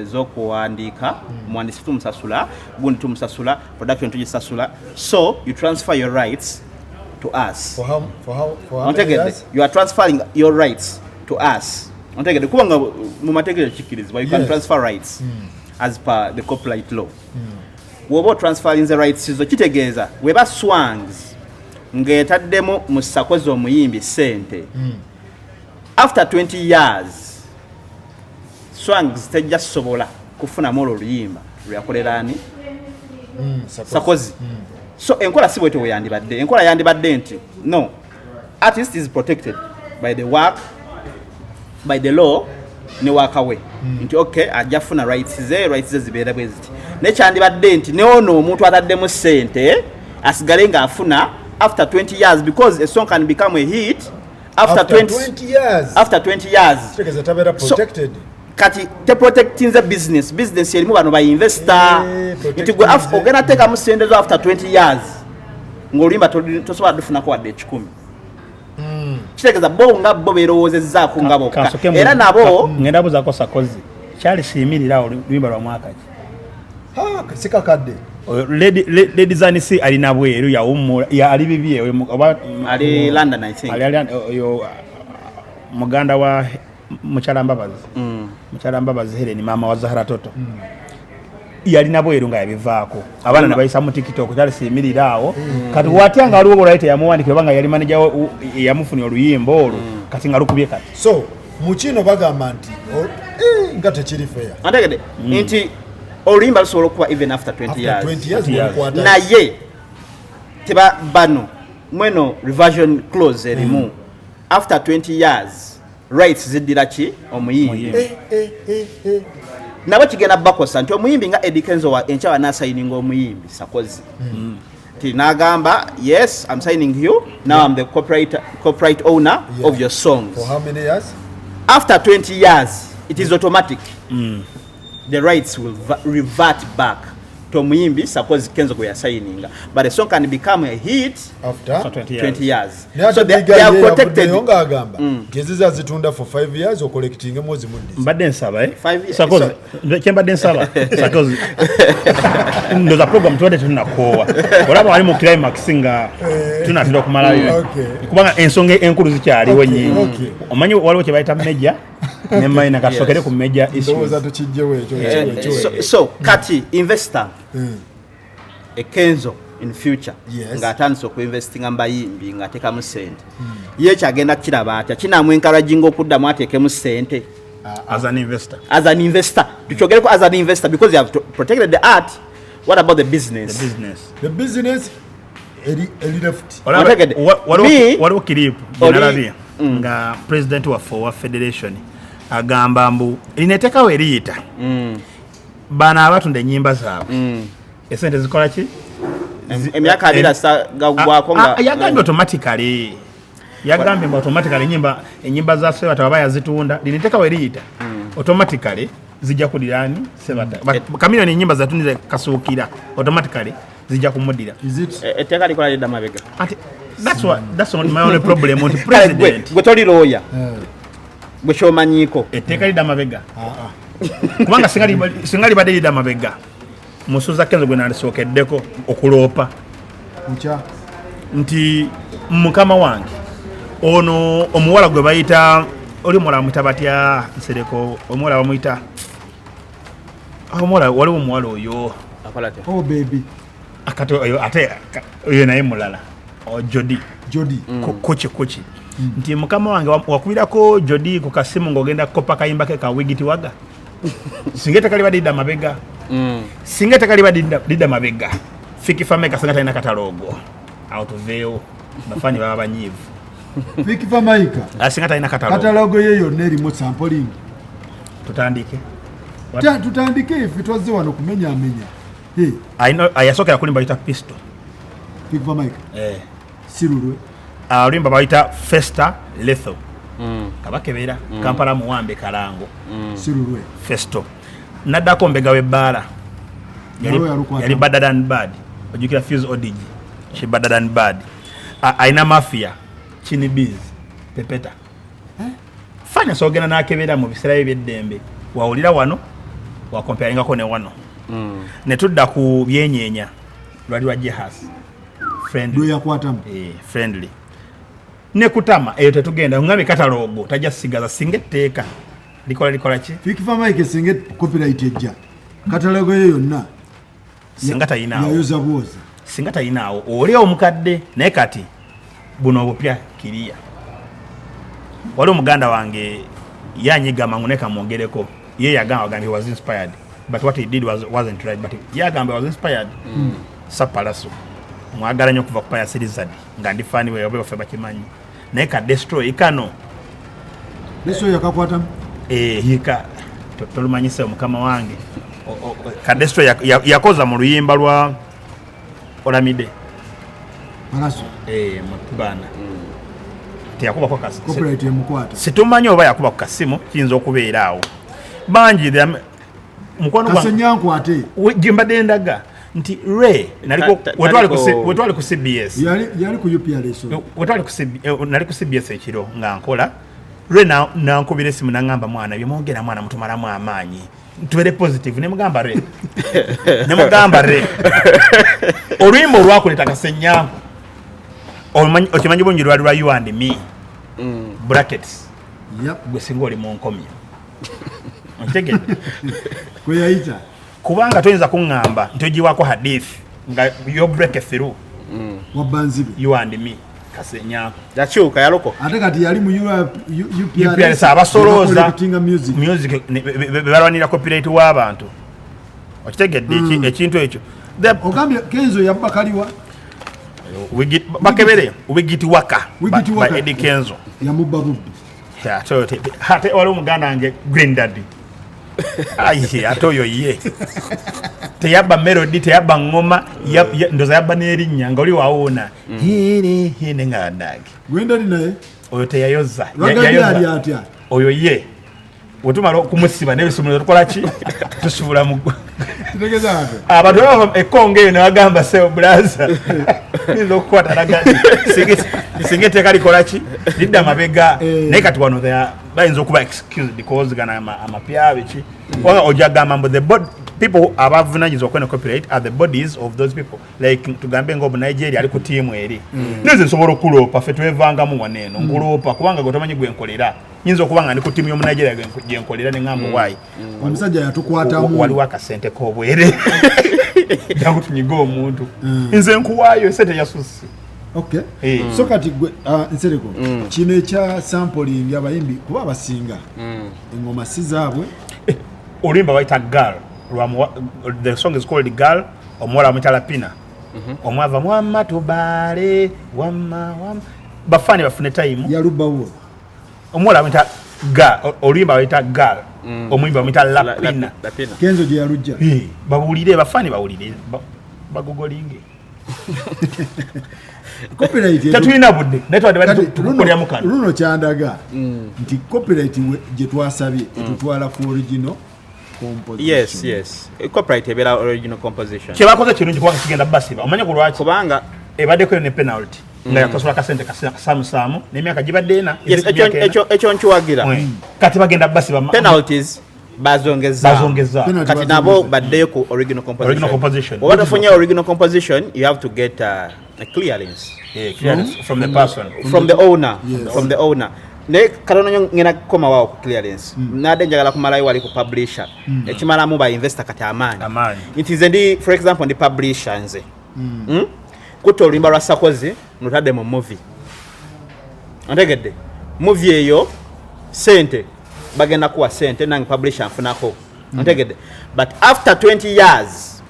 z'okuwandiika, omuwandiisi tumusasula, gundi tumusasula, production tugisasula, so you transfer your rights to us. For how many Ontegedde? years? You are transferring your rights to us, ontegedde? Kubanga mu mateeka kikkirizibwa, you can transfer rights as per the copyright law. Bw'oba otransferring the rights zo, kitegeeza weba Swangs ng'etaddemu mu Sakozi omuyimbi sente, after 20 years Swangs tejja sobola kufunamu olwo oluyimba lweyakolera ani? Sakozi. Sakozi. So enkola si bwetyo bwe yandibadde. Enkola yandibadde nti no, artist is protected by the work, by the law ne wakawe nti okay, ajja funa rights ze, rights ze zibeera bwe ziti, naye kyandibadde nti ne ono omuntu ataddemu sente asigale ng'afuna after 20 years, because a song can become a hit after, After 20, 20 years. After 20 years. Kitegeeza tabeera So- protected. Kati teprotectinze business. Business erimu bano ba investor nti gwe Protectinze. ogenda teekamu sente zo, after 20 years ng'oluyimba tosobola dufunako wadde 100. Kitegeeza bo nga bo beerowoozezaako nga bokka. Kansoke Era nabo ngenda buzaako Sakozi kyali siyimirira awo luyimba lwa mwaka ki? Ha, si kakadde. Oyo Lady Zani si alina bweru yawummula ali bibye oyo oba Ali London, I think. Ali oyo muganda wa mukyala Mbabazi. Mukyala Mbabazi Helen, maama wa Zahara Toto, yalina bweru nga yabivaako abaana ne bayisa mu TikTok kyali siyimirira awo. Kati watya nga waliwo olwali teyamuwandikira oba nga yali manager eyamufunye oluyimba olwo, kati nga lukubye kati? So mu kino bagamba nti nga tekiri fair. Antegedde nti oluyimba lusobola okuba even after 20 After years. 20 years 20 years. ng'olukwata. Naye teba bano mweno reversion clause erimu, after 20 years rights ziddira ki? Omuyimbi. Omuyimbi. Nabo kigenda bakosa nti omuyimbi nga Eddy Kenzo wa enkya wanasayininga omuyimbi Sakozi ti n'agamba, "Yes, I'm signing you now, I'm the copyright owner of your songs." For how many years? After 20 years it is automatic, the rights will revert back to omuyimbi Sakozi Kenzo gwe yasayininga, but a song can become a hit After After 20 years. 20 years. Naye So ate they, Big they Eye are ye protected. yavuddeyo ng'agamba nti ezizo azitunda for 5 years, ocollectingemu ozimuddiza. Mbadde nsaba, eh? 5 years. Sakozi, kyembadde nsaba Sakozi, ndoza program tubadde tunakoowa, olaba wali mu climax nga tunatera okumalayo, kubanga ensonga enkulu zikyaliwo nyingi. Omanyi waliwo kye bayita major ne minor, katusokere ku major issues. Ndowooza tukijjewo ekyo. Ekyo, ekyo. So kati investor Ekenzo in future ng'atandise okuinvestinga mu bayimbi ng'ateekamu sente, ye kyagenda kiraba atya? Kinamwencouraginga okuddamu ateekemu sente? As an investor. As an investor, tukyogereko as an investor, because you have to protected the art, what about the business? The business. The business eri left. Olaba, Otegedde? Waliwo clip gyenalabye nga president waffe owa federation agamba mbu lino etteekawo eriyita bano abatunda ennyimba zaabwe esente zikola ki? Emyaka 20 gaggwako nga Ah, ah, yagambye automatically, yagambye mbu automatically enyimba za Sebata waba yazitunda, lino etteekawo eriyita, automatically zijja kudirani Sebata. Kamiliyoni enyimba zatundire Kasuukira, automatically zijja kumuddira. Is it Etteeka likola lidda mabega. Ati that's not my only problem nti Kale gwe president gwe toli lawyer, gwe kyomanyiiko? Etteeka lidda mabega. Ah, ah. Kubanga singa libadde lidda mabega, Musuuza Kenzo gwe nandisookeddeko okuloopa Nkya. nti mukama wange ono omuwala gwe bayita, oli omuwala bamuyita batya, Nsereko, omuwala bamuyita, ah, omuwala, waliwo omuwala oyo. Akola atya? Oh baby. Akati oyo ate oyo naye mulala, Jody. Jody. Kuki kuki nti mukama wange wakubirako Jody ku kasimu ng'ogenda kukopa kayimba ke ka Wigiti Waga. Singa ettaka liba lidda mabega, singa ettaka liba lidda mabega, Fik Fameica singa talina catalogue awo tuveewo, bafaani baba banyiivu. Fik Fameica. Ah, singa talina catalogue. Catalogue ye yonna erimu sampling. Tutandike. Tutandike, ife twazze wano kumenyaamenya. Hey, Yasookera kulimba bayita Pistol. Fik Fameica. Eh. Si lulwe. Ah, oluyimba bayita Festa Letho, kabakebera Kampala muwambe kalango. Si lulwe. Festo naddako mbega w'ebbaala. Nawe yalukwata. Yali Badder Than Bad, ojjukira Fuse Odigi, she Badder Than Bad. Alina Mafia, Chini Biz, Pepeta. Fanya sogenda n'akebera mu biseera bye eby'eddembe, wawulira wano wakomparingako ne wano, ne tudda ku byenyeenya lwali lwa Jehas Friendly. Lwe yakwatamu. Eh, Friendly ne kutama eyo tetugenda ngambye catalogue tajja sigaza singa etteeka likola likola ki. Fik Fameica singa copyright ejja, catalogue ye yonna Singa tayinaawo. Yayoza bwoza. Singa tayinaawo oli omukadde, naye kati buno obupya kiriya. Wali omuganda wange yanyiga mangu naye kamwogereko, ye yagamba gamba he was inspired, but what he did wasn't right, but yagamba he was inspired. Sapalaso mwagala nnyo okuva ku Pius Lizard nga ndi fan we, oba baffe bakimanyi, naye ka Destroy kano. Destroy yakakwatamu. Eh, hika tolumanyise mukama wange. Ka Destroy yakoza mu luyimba lwa Olamide. Palaso. Eh, mutubana teyakubako kasi. Copyright emukwata. Situmanyi oba yakuba ku kasimu, kiyinza okubeera awo bangi mukwano gwange. Kasenyankwate. Gye mbadde ndaga nti re naliko wetwali ku CBS. Yali ku UPRS. Wetwali ku CB, nali ku CBS ekiro nga nkola lwe nankubira esimu naŋŋamba, "Mwana, byemwogera mwana mutumalamu amaanyi, tubeere positive." Nemugamba re, nemugamba re, oluyimba olwakuleta Kasenyanku okimanyi bungi lwali lwa You and Me brackets. Gwe singa oli mu nkomyo, okitegedde? Kwe yayita. Kubanga toyinza kuŋŋamba nti ogiwako hadith nga yo break through. Wabba nzibe. You and Me, Kasenyanku. Yakyuka, yalokoka. Ate kati yali mu UPRS. UPRS Abasolooza collectinga music. Music be balwanira copyright w'abantu, okitegedde? Ekintu ekyo Ogambye Kenzo yabba kaliwa? Bakebere Wigiti Waka. Wigiti Waka. By Eddie Kenzo. Yamubba bubbi. Ate oyo ate waliwo muganda wange Green Daddy. Ayi, ate oyo ye teyabba melody, teyabba ngoma, ndoza yabba n'erinnya nga oli wawuuna hine nga dage. Gwendali naye. Oyo teyayoza. Ragadi. Yayoza. Ali atya? Oyo ye wetumala okumusiba n'ebisumuluzo tukola ki, tusubula mu Kitegeeza ate abantu bava ekongo eyo ne bagamba, "Seo brother, yinza okukwata Ragadi singa etteeka likola ki, lidda mabega." Eh. Naye kati wano bayinza okuba excused because gana amapya biki, kubanga ojja gamba mbu the bod people abavunanyizibwa okwena copyright are the bodies of those people, like tugambe nga obu Nigeria ali ku tiimu eri, neze nsobola okuloopa, ffe twevangamu wano eno nkuloopa kubanga gwe tomanyi gwe nkolera, nyinza okuba nga ndi ku tiimu y'omunigeria gye nkolera ne ŋŋamba waayi Omusajja yatukwatamu. Waliwo akasente k'obwere, jangu tunyige omuntu, nze nkuwaayo esente yasusse. Okay. Eh. So kati gwe Nsereko, kino ekya sampling, abayimbi kuba abasinga engoma si zaabwe. Oluyimba bayita Girl the song is called Girl, omuwala bamuyita Lapina, omwava wamma tubaale wamma wamma, bafaani bafune time. Yalubawo. Omuwala bamuyita Girl, oluyimba bayita Girl, omuyimbi bamuyita Lapina. Lapina. Kenzo gye yalujja. Eh, bawulire, bafaani bawulire, bagogolinge. Copyright Tetulina budde naye twadde Kati tukukoleramu kano. Luno kyandaga nti copyright gye twasabye etutwala ku original composition. Yes, copyright ebeera original composition. Kyebakoze kirungi kubanga kigenda basiba, omanye ku lwaki? Kubanga ebaddeko ne penalty nga yakasula kasente kasaamusaamu n'emyaka gibadde ena. Yes, ekyo nkiwagira. Kati bagenda basiba Penalties bazongeza. Bazongeza. Penalty Kati bazongeza. nabo baddeyo ku original composition. Original composition. Oba tofunye original composition, you have to get a clearance. Eh, clearance from the person. From the owner. Yes. From the owner. Naye katono nnyo ngenda kukomawo ku clearance, nadde njagala kumalayo wali ku publisher, ekimalamu ba investor kati amaanyi. Amaanyi. Nti nze ndi, for example, ndi publisher nze. Kutta oluyimba lwa Sakozi notadde mu movie, ontegedde? Movie eyo sente bagenda kuwa sente, nange publisher nfunako, ontegedde? But after 20 years,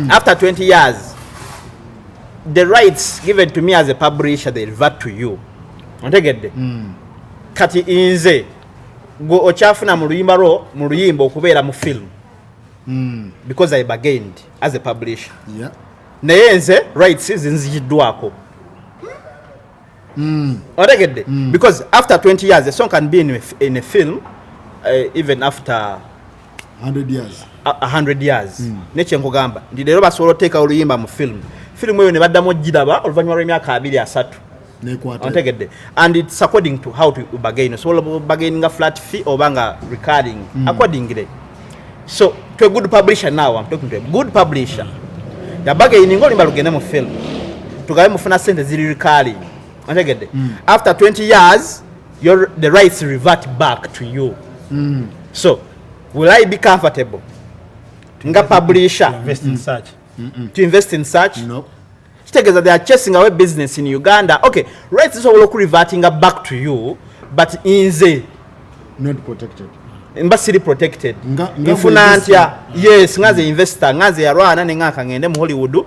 after 20 years, the rights given to me as a publisher, they revert to you, ontegedde? Kati nze gwe okyafuna mu luyimba lwo, mu luyimba okubeera mu film, because I bargained as a publisher, naye nze rights zinzigiddwako, otegedde? Because after 20 years, a song can be in a film, even after 100 years. 100 years. Nekyenkugamba nti leero basobola oteeka oluyimba mu film, firimu eyo ne baddamu ogiraba oluvannyuma lw'emyaka abiri, asatu. Nekwata. Ontegedde? And it's according to how to bargain. Osobola bargaininga flat fee oba nga recurring, accordingly. So to a good publisher, now I'm talking to a good publisher, yabargaininga oluyimba lugende mu film, tugabe mufuna sente ziri recurring, ontegedde? After 20 years, the rights revert back to you. So will I be comfortable nga publisher invest in such? To invest in such? No. Kitegeeza they are chasing away business in Uganda. Okay, rights zisobola okurevertinga back to you, but nze not protected. Mba siri protected. Nga Nfuna bwe ntya? Yes, nga nze investor, nga nze yalwana neŋŋanka ngende mu Hollywood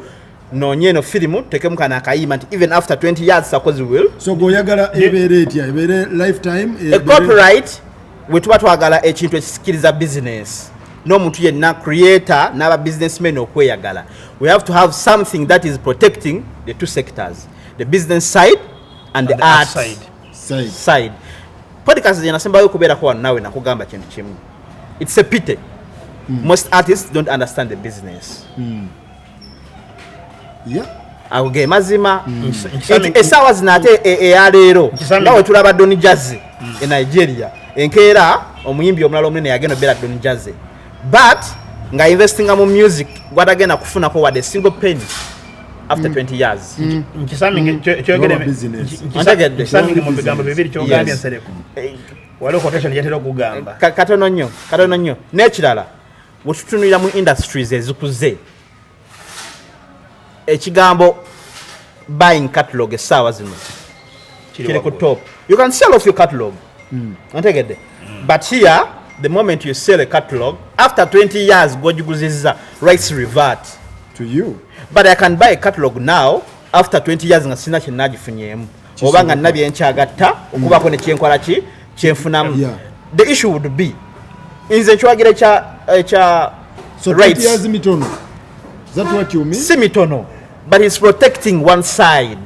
noonye eno firimu tekemu kano akayimba nti even after 20 years Sakozi will So gweoyagala ebeere etya? Ebeere lifetime? A copyright, bwe tuba twagala ekintu ekisikiriza business n'omuntu yenna creator n'aba businessmen okweyagala, we have to have something that is protecting the two sectors, the business side and the And the art art side. Side. Side. Podcast gye nasembayo okubeerako wano naawe, nakugamba kintu kimu: it's a pity most artists don't understand the business. Ago ge mazima. Nti essaawa zino ate eyaleero nga we tulaba Don Jazzy e Nigeria, enkeera omuyimbi omulala omunene yagenda obeera Don Jazzy, but nga investinga mu music gwatagenda kufunako wadde single penny after 20 years. Nkisaminge. Yoba business. Ontegedde? Nkisaminge mu bigambo bibiri kyogambye. Yes. Nsereko, waliwo quotation gyetera okugamba. Katono nnyo, katono nnyo. N'ekirala, bwe tutunulira mu industries ezikuze, ekigambo buying catalog essaawa zino kiri ku top. You can sell off your catalog, ontegedde? But here, the moment you sell a catalog, after 20 years gwogiguzizza, rights revert to you. But I can buy a catalog now, after 20 years nga sina kyenagifunyemu oba nga nina byenkyagatta okubaako nekyenkola ki kyenfunamu. The issue would be nze nkyawagira ekya So 20 rights. years mitono, is that what you mean? Si mitono, but it's protecting one side.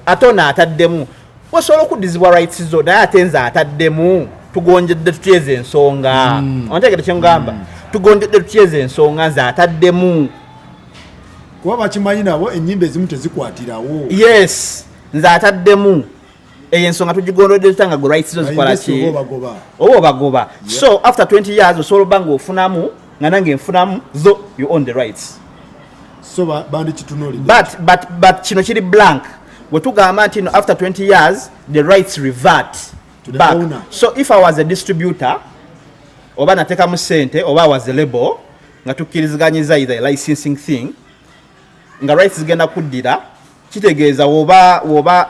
Ate ono ataddemu osobola okuddizibwa rights zo, naye ate nze ataddemu tugonjedde tutyeza ensonga, ontegere kyengamba? Tugonjedde tutyeza ensonga, nze ataddemu. Kuba bakimanyi nabo ennyimba ezimu tezikwatirawo. Yes, nze ataddemu eyo ensonga tugigondodde tutya nga gwe rights zo zikola Ba investor ki? oba obagoba. Oba obagoba. So after 20 years osobola obba nga ofunamu, nga nange nfunamu, though you own the rights. So bandikitunuulidde. But kino kiri blank. Bwe tugamba nti no, after 20 years the rights revert To the back owner. So if I was a distributor oba nateekamu sente oba I was a label nga tukkiriziganyiza either a licensing thing nga rights zigenda kuddira, kitegeeza woba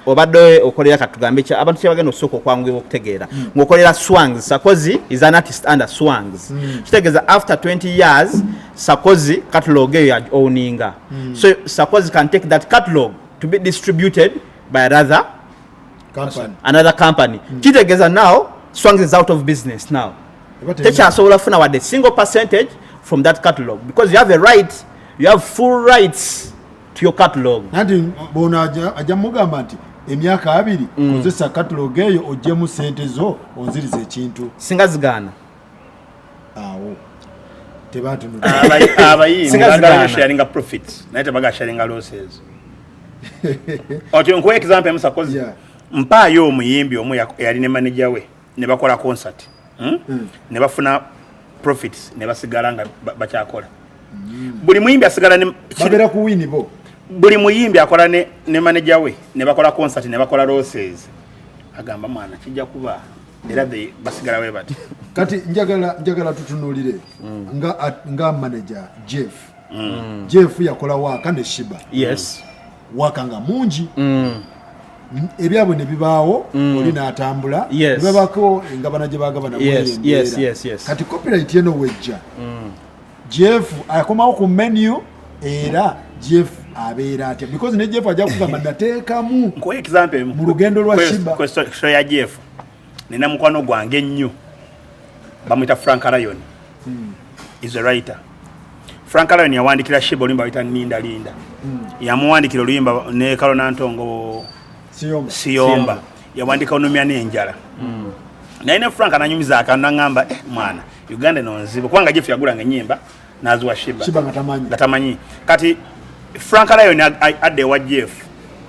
obadde okolera, katugambe abantu kyebagenda okusooka okwanguyibwa okutegeera, ng'okolera Swangs, Sakozi is an artist under Swangs, kitegeeza after 20 years Sakozi catalog eyo ya owninga. So Sakozi can take that catalog to be distributed by another company. Another company. Kitegeeza now Swangs is out of business now. Eba Tekyasobola kufuna wadde single percentage from that catalog because you have a right, you have full rights to your catalog. Anti bono ajja mugamba nti emyaka 20 kozesa catalog eyo oggyemu sente zo onziriza ekintu. Singa zigaana? Awo tebatunudde. Abayimbi Singa bagala zigaana. sharinga profits naye tebagala sharinga losses. Otyo nkuwa example emusakozi. Mpaayo omuyimbi omu yali ne manager we ne bakola concert, Ne bafuna profits ne basigala nga bakyakola. Buli muyimbi asigala ne babeera ku win bo. Buli muyimbi akola ne manager we ne bakola concert ne bakola losses, agamba mwana kijja kuba era basigala we bati. Kati njagala tutunuulire nga manager Jeff. Jeff yakola work ne Sheebah. Work nga mungi. Ebyabwe ne bibaawo, oli n'atambula, ne babako engabana gye bagabana. Kati copyright eno wejja, Jeff akomawo ku menu, era Jeff abeera atya? Because ne Jeff ajja kugamba, nateekamu Nkuwa example emu. Mu lugendo lwa Sheebah. Question ya Jeff, nina mukwano gwange ennyo bamwita Frank Lion, is a writer. Frank Lion yawandikira Sheebah oluyimba bayita Ninda Linda. Yamuwandikira oluyimba ne Kalonantongo. Siyomba. Siyomba. Yawandika Onumya n'Enjala. Naye ne Frank ananyumiza akantu naŋŋamba, eh, mwana, Uganda eno nzibu, kubanga Jeff yagulanga ennyimba n'aziwa Sheebah. Sheebah nga tamanyi. Nga tamanyi. Kati Frank Lion adda ewa Jeff,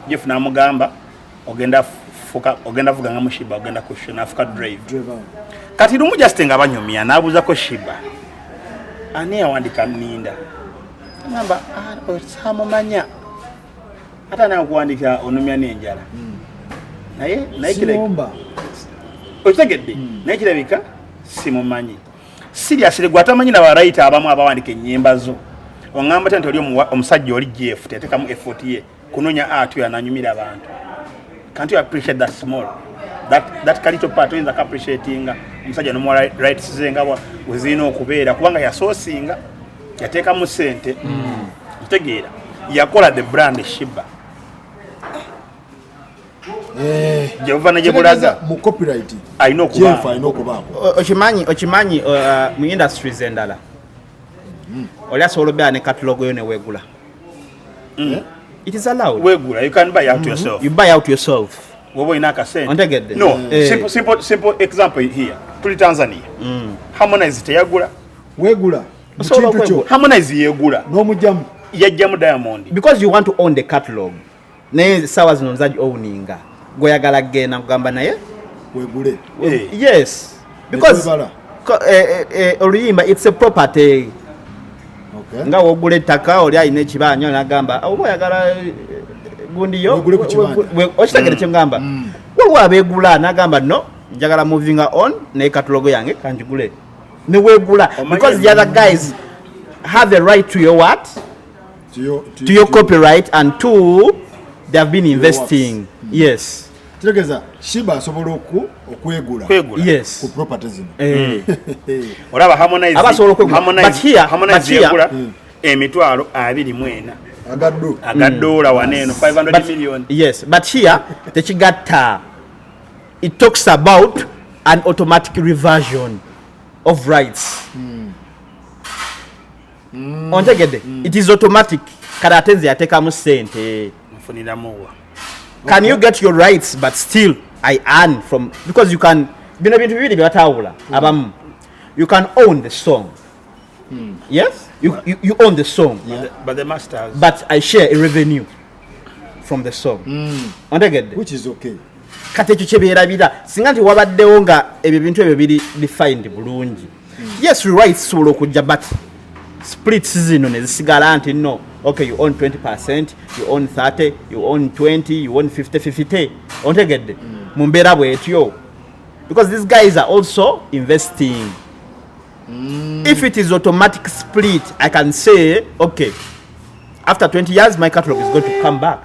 Jeff n'amugamba, ogenda fuka, ogenda vuganga mu Sheebah, ogenda ku show, n'afuka drive. Driver. Kati lumu just nga banyumya, n'abuuzako Sheebah, ani yawandika Ninda? Agamba, "Ah, oyo saamumanya, ate ani akuwandika Onumya n'Enjala?" Naye Siyomba. Okitegedde? Naye kirabika simumanyi. Seriously, gwe atamanyi nabawriter abamu abawandika ennyimba zo, oŋŋamba tya nti oli omusajja oli Jeff teyateekamu effort ye kunoonya art oyo ananyumira abantu? Can't you appreciate that small, that little part? Oyinza ka appreciatinga omusajja nomuwa rights ze nga bwe zirina okubeera, kubanga yasoosinga, yateekamu sente, otegeera, yakola the brand Sheebah. Gyebuva ne gye bulaga. Kitegeeza mu copyright alina okubaako. Jeff alina okubaako. Okimanyi, mu industries endala oli asobola obeera ne catalog yo neweegula. It is allowed. Wegula, you can buy out yourself. You buy out yourself. Woba olina akasente. Ontegedde? No. Eh. Simple example here, tuli Tanzania. Harmonize teyagula? Weegula mu Osobola kintu kyo. okwegula. Harmonize yegula. N'omugjamu. Yajjamu Diamond. Because you want to own the catalog, naye sawa zino nzaji owninga, gweoyagala kugenda kugamba naye. Wegule. Eh. Yes, because Netwebala. Oluyimba, it's a property. Okay. Nga wogula ettaka, oli alina ekibanja nagamba, oba oyagala gundi yo. Wegule ku kibanja. Okitegere kyengamba? Waliwo abeegula nagamba, no, njagala moving on naye catalog yange kanjigule, neweegula. Because the other guys have a right to your what? To To your copyright, and two, they have been investing, yes. Kitegeeza Sheebah asobola okwegula Kwegula. Yes. ku property zino. Eh. Olaba Harmonize. Abasobola okwegula. Harmonize, Harmonize But here- yegula 24,000 agaddu aga dola waneeno, 500 million. Yes, but here tekigatta. It talks about an automatic reversion of rights. Ontegedde? It is automatic. Kale ate nze yateekamu sente, Nfuniramuwa? can you get your rights, but still I earn from, because you can, bino bintu bibiri byebatawula abamu. You can own the song, yes, you own the song. But the masters. But I share a revenue from the song. Ontegedde? Which is okay. Kati ekyo kyebeerabira, singa nti wabaddewo nga ebyo bintu ebyo biri defined bulungi. Yes, rights zisobola okujja, but splits zino ne zisigala nti no, okay, you own 20%, you own 30, you own 20, you own 50 50. Ontegedde? Mu mbeera bwetyo, because these guys are also investing. If it is automatic split, I can say, okay, after 20 years my catalog is going to come back.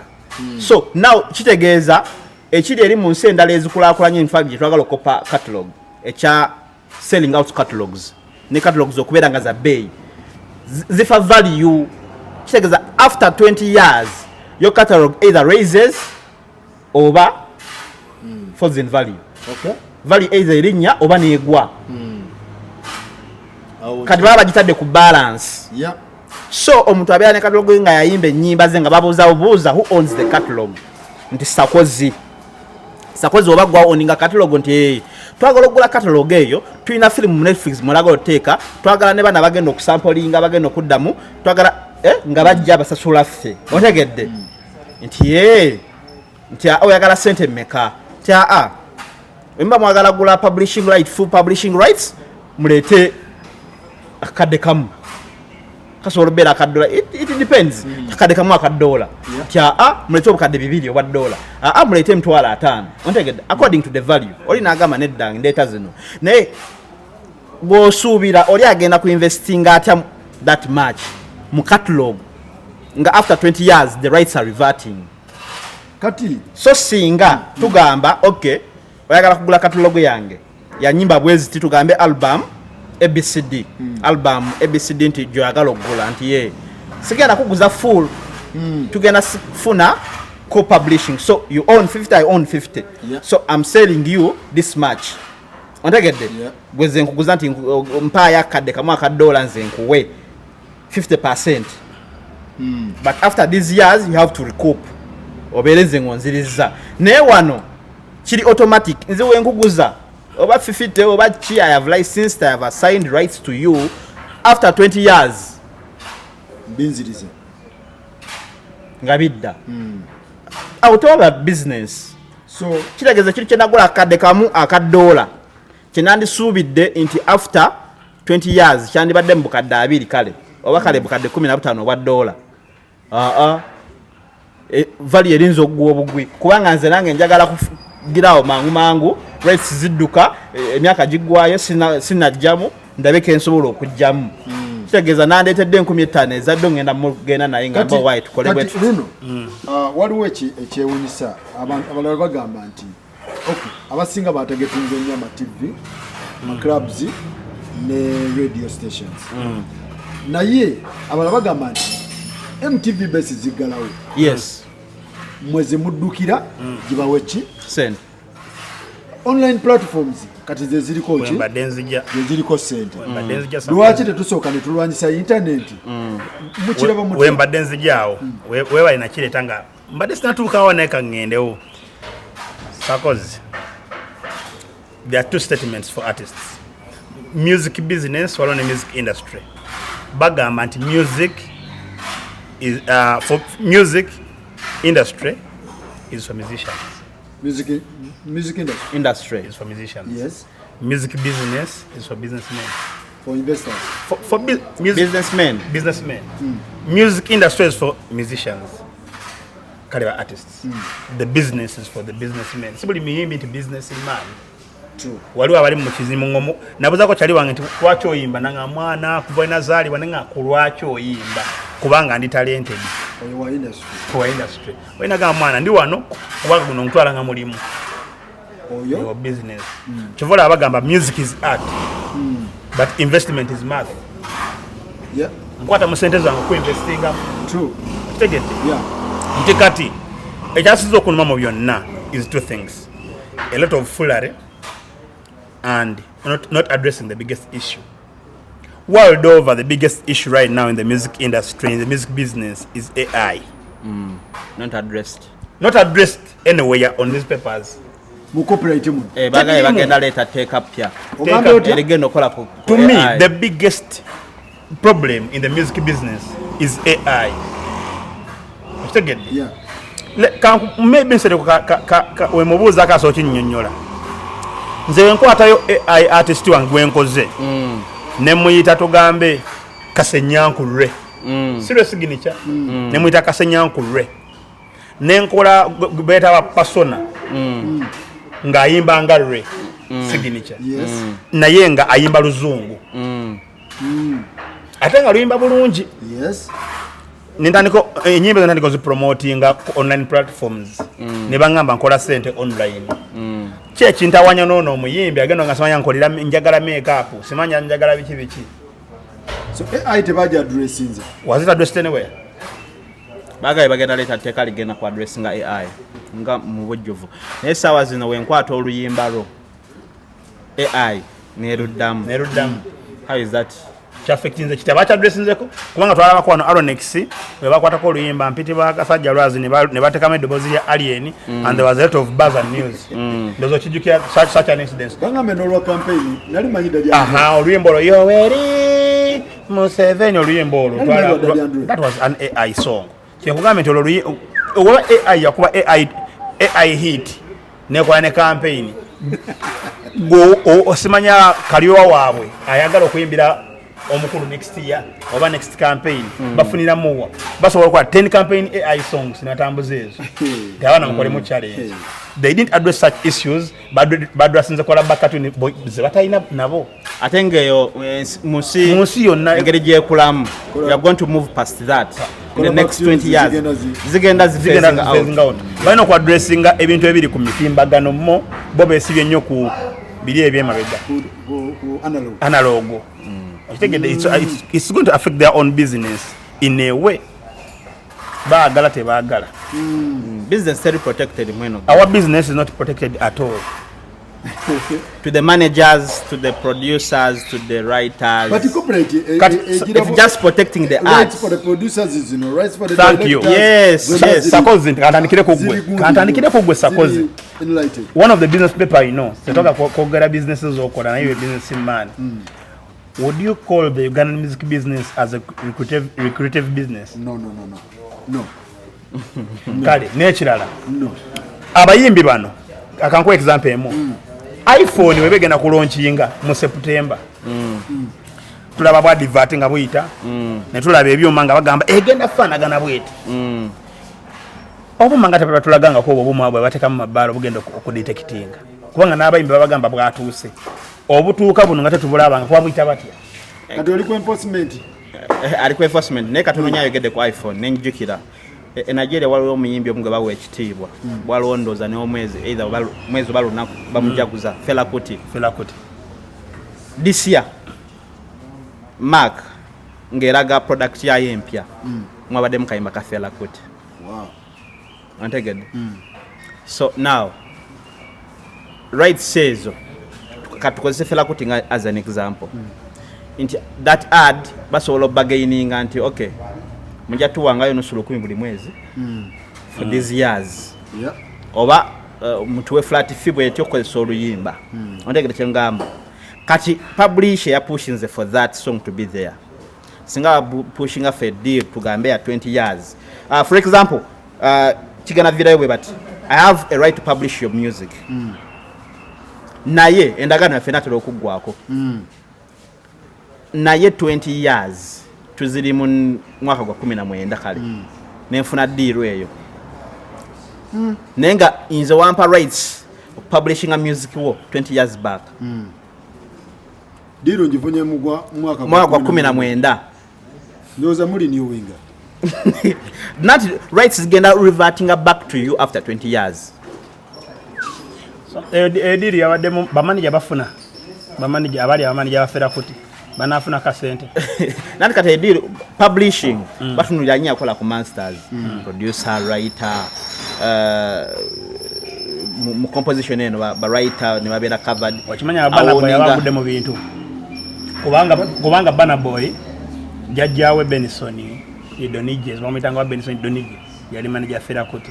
So now kitegeeza ekiri eri mu nsi endala ezikulaakulanye, in fact gyetwagala okopa catalog, ekya selling out catalogs ne catalogs okubeera nga za bbeeyi, zifa value. Kitegeeza after 20 years your catalog either raises oba falls in value. Value either erinnya oba neegwa. Awo. Kati baba bagitadde ku balance. So omuntu abeera ne catalog ye nga yayimba ennyimba ze, nga babuuza bubuuza, who owns the catalog? Nti Sakozi. Sakozi, oba gwa owninga catalog? Nti "Eh, twagala okugula catalog eyo, tulina firimu mu Netflix mwolagala oteeka, twagala ne bana bagenda okusampolinga, bagenda okuddamu, twagala nga bajja basasula ffe." Otegedde? Nti ye nti, "Ah, oyagala sente mmeka?" Nti aa, wemba mwagala gula publishing right, full publishing rights, muleete akadde kamu, kasobola obeera akadola, it depends, akadde kamu akadola. Nti aa, muleete obukadde 2 obwa dola, aa, muleete 50,000. Ontegedde? According to the value. Oli n'agamba, nedda, ndeeta zino. Naye bw'osuubira oli agenda ku investinga atya that much? Mu catalog nga after 20 years the rights are reverting. Kati So singa tugamba, okay, oyagala kugula catalog yange ya nyimba bweziti, tugambe album ABCD, album ABCD, nti gyoyagala okugula, nti ye sigenda kuguza full, tugenda funa co-publishing, so you own 50, I own 50. So I'm selling you this much, ontegedde? Yeah. Gwe nze nkuguza nti mpaayo akadde kamu akadola, nze nkuwe 50, but after these years you have to recoup, obeere nze ngonziriza. Naye wano kiri automatic, nze wenkuguza oba 50 oba ki, I have licensed, I have assigned rights to you, after 20 years Mbinzirize. Nga bidda awo, tewaba business. So Kitegeeza kiri kyenagula akadde kamu akadoola, kyenandisuubidde nti after 20 years kyandibadde mu bukadde 20, kale oba kale bukadde 15 obwa doola. Aa, value erinza okugwa obugwi, kubanga nze nange njagala kugirawo mangu mangu, rights zidduka, emyaka giggwayo, sinajjamu ndabe kensobola okugjamu. Kitegeeza nandeetedde 5000 ezadde, ngenda mugenda naye nga mba waayi tukole bwe Kati tuti. Luno waliwo ekyewunyisa. Abalala bagamba nti okay, abasinga batargetinze nnyo ama TV, ama clubs ne radio stations, naye abalala bagamba nti MTV Base ziggalawo, mwe zemuddukira gibawe ki? Sente. Online platforms kati ze ziriko ki? Mbadde nzija. Ze ziriko sente. Mbadde nzija. Lwaki tetusooka ne tulwanyisa intaneti? Mukiraba We mutya? mbadde nzijaawo. Webale nakireeta nga mbadde sinatuukawo, naye kaŋŋendewo. Sakozi, there are two statements for artists: music business, waliwo ne music industry. Bagamba nti music is, for music industry is for musicians. Music industry. Industry. Is for musicians. Music business is for businessmen. For investors. For music Businessmen. Businessmen. Music industry is for musicians, kale ba artists. The business is for the businessmen. Si buli muyimbi nti businessman. True. Waliwo abali mu kizimu ngomu nabuzaako kyali wange nti lwaki oyimba, nanga mwana kuva nazaalibwa, nenga ku lwaki oyimba, kubanga ndi talented. Oyo wa industry. Wa industry olinaga mwana ndi wano kubanga guno ntwala nga mulimu. Oyo wa business. Kyova olaba bagamba music is art, but investment is math. Nkwata mu sente zange okuinvestingamu. True. Kitegedde? Yeah. Nti kati ekyasinza okunuma mu byonna is two things: a lot of foolery and not addressing the biggest issue world over. The biggest issue right now in the music industry, in the music business, is AI. Not addressed. Not addressed anywhere on these papers. Mu copyright muno. Eh, bagaye Tekirimu. bagenda leeta teeka pya Ogambe otya? erigenda okukola ku To me, AI. the biggest problem in the music business is AI. Okitegedde? Yeah. Maybe nsereko wemubuuza akaso okinnyonnyola. Nze wenkwatayo AI artist wange gwenkoze nemuyita, tugambe Kasenyankulwe, sirwe signature, nemuyita Kasenyankulwe, nenkola beetaba persona ng'ayimba nga Lwe Signature, naye nga ayimba luzungu ate nga luyimba bulungi. Nentandika enyimba zo, ntandika ozipromotinga ku online platforms, ne baŋŋamba nkola sente online. Ki ekintawanya noono omuyimbi agenda nga simanya nkolera, njagala makeup, simanya njagala biki biki. So AI tebaja addressinze. Was it addressed anywhere? Bagaye bagenda leeta tteeka ligenda ku addressinga AI nga mu bujjuvu, naye essaawa zino wenkwata oluyimba lwo AI neruddamu. Neruddamu. How is that? Kyaffectinze kiti abakyaddressinzeko? Kubanga twalabako wano Aronex bwe bakwatako oluyimba mpiti bakasajja lwazi ne batekamu eddoboozi lya Alien, and there was a lot of buzz and news. Ndowooza okijjukira such an incident. Baŋŋambe n'olwa campaign nali manyi dda lya Aha, oluyimba olwo Yoweri Museveni, oluyimba olwo Nali manyi lwa Daddy Andre. That was an AI song. Kyenkugambye nti olwo oba AI yakuba AI hit nekola ne campaign. Gwe osimanya kalyowa waabwe ayagala okuyimbira omukulu next year oba next campaign, bafuniramuwa Basobola okukola 10 campaign AI songs natambuza ezo, nti abaana mukolemu challenge. They didn't address such issues. Badressinze kola bakatuni ze batalina nabo. Ate ngaeyo mu nsi Mu nsi yonna. Engeri gyekulamu, we are going to move past that in the next 20 years. Zigenda Zigenda zigenda ziphasing out. Phasing out. Balina okuaddressinga ebintu ebiri ku mitimbagano. Mo bo besibye nnyo ku biri ebyemabega. Ku analog. Analog, okitegedde? It's going to affect their own business in a way, baagala tebaagala. Business teri protected mweno. Our business is not protected at all. To the managers, to the producers, to the writers. But copyright It's just protecting the rights arts. for the producers zino, rights for the Thank you. directors, Yes, zonna yes. Sakozi, kantandikire ku gwe. Ziri gundi Kantandikire ku gwe, ziri Sakozi. Enlightened. One of the business paper, setoka kwogera businesses okola naye you're a business man. Would you call the Ugandan music business as a lucrative business? No. Kale n'ekirala, No. abayimbi bano, akankuwa example emu. iPhone webegenda kulaunchinga mu September, tulaba bwa advert nga buyita, ne tulaba ebyuma nga bagamba egenda faanagana bweti. Obuuma nga tebatulagangako obwo obuuma bwe bateekamu mabaala obugenda okudetectinga, kubanga n'abayimbi babagamba bwatuuse obutuuka buno nga tetubulabanga, kuba buyita batya? Kati oli ku enforcement. Ali ku enforcement, naye katono nnyo ayogedde ku iPhone nenjukira e Nigeria waliwo omuyimbi omu gwe bawa ekitiibwa, waliwo ndooza n'omwezi, either oba mwezi oba lunaku, bamujaguza, Fela Kuti. Fela Kuti. This year Mac ng'eraga product yayo empya, mwabadde mukayimba ka Fela Kuti. Ontegedde? So now rights ezo, katukozese Fela Kuti nga as an example, nti that ad basobola obargaininga nti okay, mujja tuwangayo nusu 1000 buli mwezi for these years, oba mutuwe flat fee bwetyo okukozesa oluyimba. Ontegedde kyengamba? Kati publisher yapushinze for that song to be there. Singa pushinga for a deal, tugambe ya 20 years, for example, kigana virayo bwe bati, I have a right to publish your music, naye endagaano yaffe natera okuggwako, naye 20 years tuziri mu mwaka gwa 19, kale nenfuna deal eyo, naye nga nze wampa rights okupublishinga music wo 20 years back. Deal ngifunye mu gwa mwaka Mwaka gwa 19. Ndowooza muli newinga. Not rights zigenda revertinga back to you after 20 years. Eyo deal yabaddemu bamanija bafuna, bamanija abali abamanija ba Fela Kuti banafuna kasente. Nanti kati edeal publishing batunulira nnyo akola ku masters, producer, writer, mu composition eno ba writer ne babeera covered. Okimanya Burna Boy Awoninga- abavudde mu bintu, kubanga Burna Boy jjajjaawe Benson Idonije, bamuyitanga wa Benson Idonije, yali manager Fela Kuti.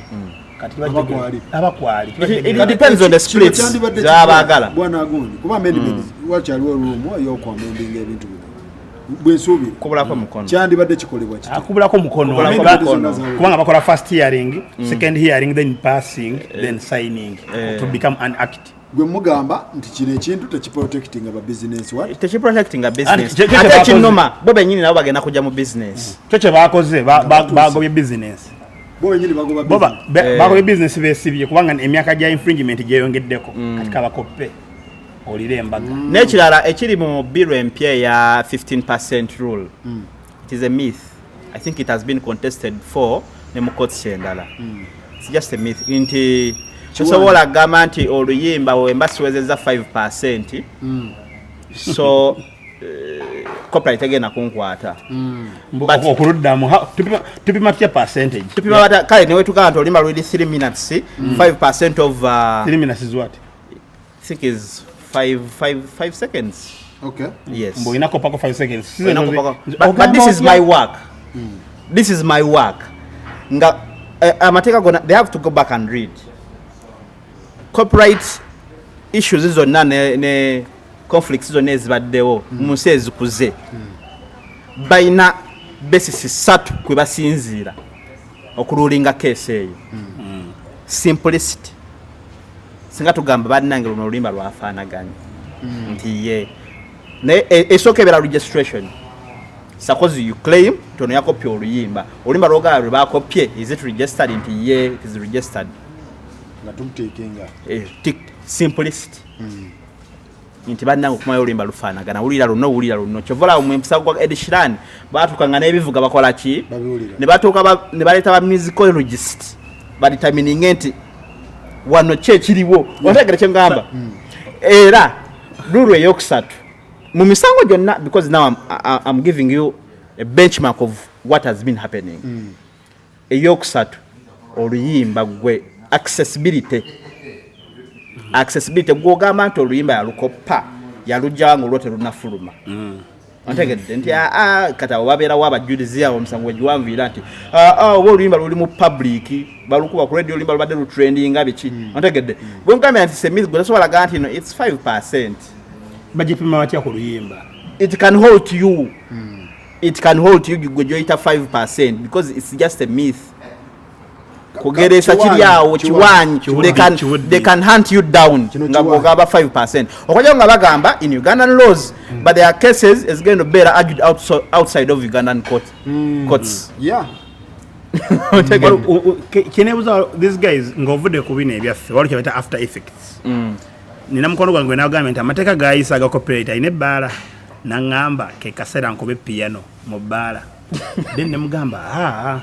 Kati kiba Abakwali. Abakwali. Kiba It depends on the splits z'abaagala. Bwana gundi, kuba amendment wakyaliwo room ey'okwamendinga ebintu bino, bwensuubira. Kubulako mukono. Kyandibadde kikolebwa kiti? Akubulako mukono. Kubulako mukono. Kubanga bakola first hearing, second hearing, then passing, then signing to become an act. Gwe mugamba nti kino ekintu tekiprotectinga ba business what? Tekiprotectinga business. Anti, kye Ate bakoze. ekinuma, bo bennyini nabo bagenda kujja mu business. Kyo kye bakoze, bagobye business. Bo benyini bagoba Bo business. bagobye business, besibye kubanga emyaka gya infringement gyeyongeddeko. Kati kabakoppe olire embaga. N'ekirala ekiri mu bill empya eya 15% rule, it is a myth. I think it has been contested for ne mu courts endala. It's just a myth nti tosobola kugamba nti oluyimba wemba siwezezza 5%, so copyright egenda kunkwata. Okuluddamu tupima tutya percentage? Tupima bata kale newetukaba nti oluyimba luli 3 minutes, 5% of 3 minutes is what? I think is 5 5 5 seconds. Yes. Mbu olina kopako 5 seconds. Olina kopako. But this is my work, this is my work nga amateeka gonna, they have to go back and read copyright issues zonna ne conflicts zonna ezibaddewo mu nsi ezikuze. Balina basis ssatu kwe basinziira okululinga case eyo. Simplicity, singa tugamba bannange luno oluyimba lwafaanaganye nti ye, naye esooka ebeera registration. Suppose you claim nti ono yakopye oluyimba, oluyimba lwogala lwe bakopye, is it registered? Nti ye, it is registered. Nga tumuteekenga. Eh, simplicity nti bannange okumayo oluyimba lufaanagana, wulira luno, wulira luno. Kyova olaba mu musango gwa Ed Sheeran baatuukanga n'ebivuga bakola ki, Babiwulira. ne batuuka ne baleeta ba musicologist badetermininge nti wano ki ekiriwo. Otegere kye ngamba? Era rule eyokusatu mu misango gyonna, because now I'm giving you a benchmark of what has been happening. Eyokusatu, oluyimba gwe accessibility, gwogamba nti oluyimba yalukoppa, yalugjawa nga olwo terunafuluma. Ontegedde nti aa, kati abo babeerawo abajulizi abo omusango wegiwanviira nti aa, oba oluyimba luli mu public, balukuba ku radio, oluyimba lubadde lutrendinga biki. Ontegedde bwe nkugambye nti semi gwe tosobola gaa nti no, it's 5%. Bagipima batya ku luyimba? It can hold you, it can hold you gwe gyoyita 5%, because it's just a myth. Kugeresa kiri awo kiwanyi. Kiwudde. They can hunt you down Kino nga kiwanyi. bwogamba 5% okujjako nga bagamba in Ugandan laws, but there are cases ezigenda obeera argued outside of Ugandan courts. Otegedde? Kyenebuuza, these guys, ng'ovudde ku bino ebyaffe, waliwo kyebaita after effects. Nina mukono gwange gwe nagambye nti amateeka gayisa aga copyright alina ebbaala, naŋŋamba ke kaseera nkuba epiyano mu bbaala. Then nemugamba, aa,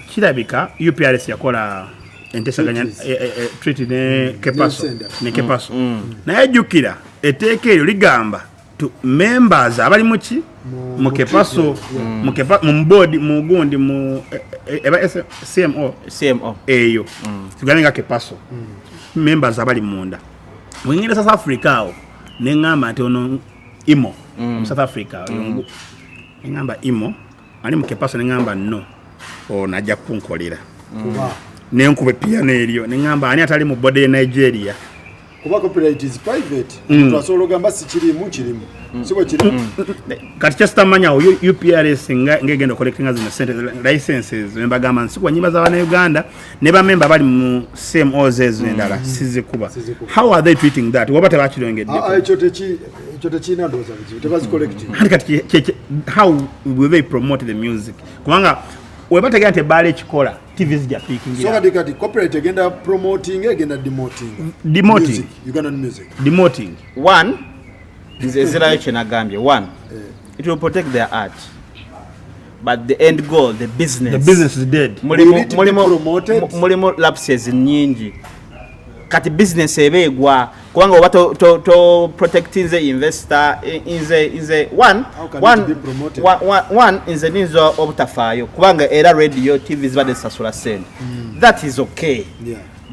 kirabika UPRS yakola entesaganya Treaties. Treaty ne Kepaso. N'ensenda. Ne Kepaso. Naye jjukira etteeka eryo ligamba to members abali muki, mu Kepaso, mu board, mu gundi, mu eba CMO. CMO. Eyo tugambe nga Kepaso members abali munda. Wengenda South Africa awo neŋŋamba nti ono imo mu South Africa oyo neŋŋamba imo ali mu Kepaso, neŋŋamba no, ono ajja kunkolera. Kuba Nenkuba epiyano eryo neŋŋamba ani atali mu board ye Nigeria? Kuba copyright is private. Omuntu asobola ogamba si kirimu, kirimu, si bwe kirimu. Kati kyesitamanyawo, UPRS ngegenda ocollectinga zino sente licenses, nembagamba nsikuba nyimba z'abannayuganda ne bamemba bali mu CMOs ezo endala sizikuba. Sizikuba. How are they treating that waba tebakirongeddeko? Ah, ah, ekyo tekirina ndowooza buzibu, tebazicollecting. Kati how will they promote the music? Kubanga webategera nti ebbaala ekikola, TV zijja So piikingira. kati copyright egenda promoting, egenda demoting? Demoting. Music, Ugandan music. Demoting. One, nze ezirayo kyenagambye, one, it will protect their art, but the end goal, the business, The business is dead. mulimu Will it be mulimu promoted? Mulimu lapses nyingi. Kati business eba egwa kubanga oba to protectinze investor. Nze one, How can one, it be promoted? one, nze ninza obutafaayo kubanga era radio, TV zibadde zisasula sente. That is okay.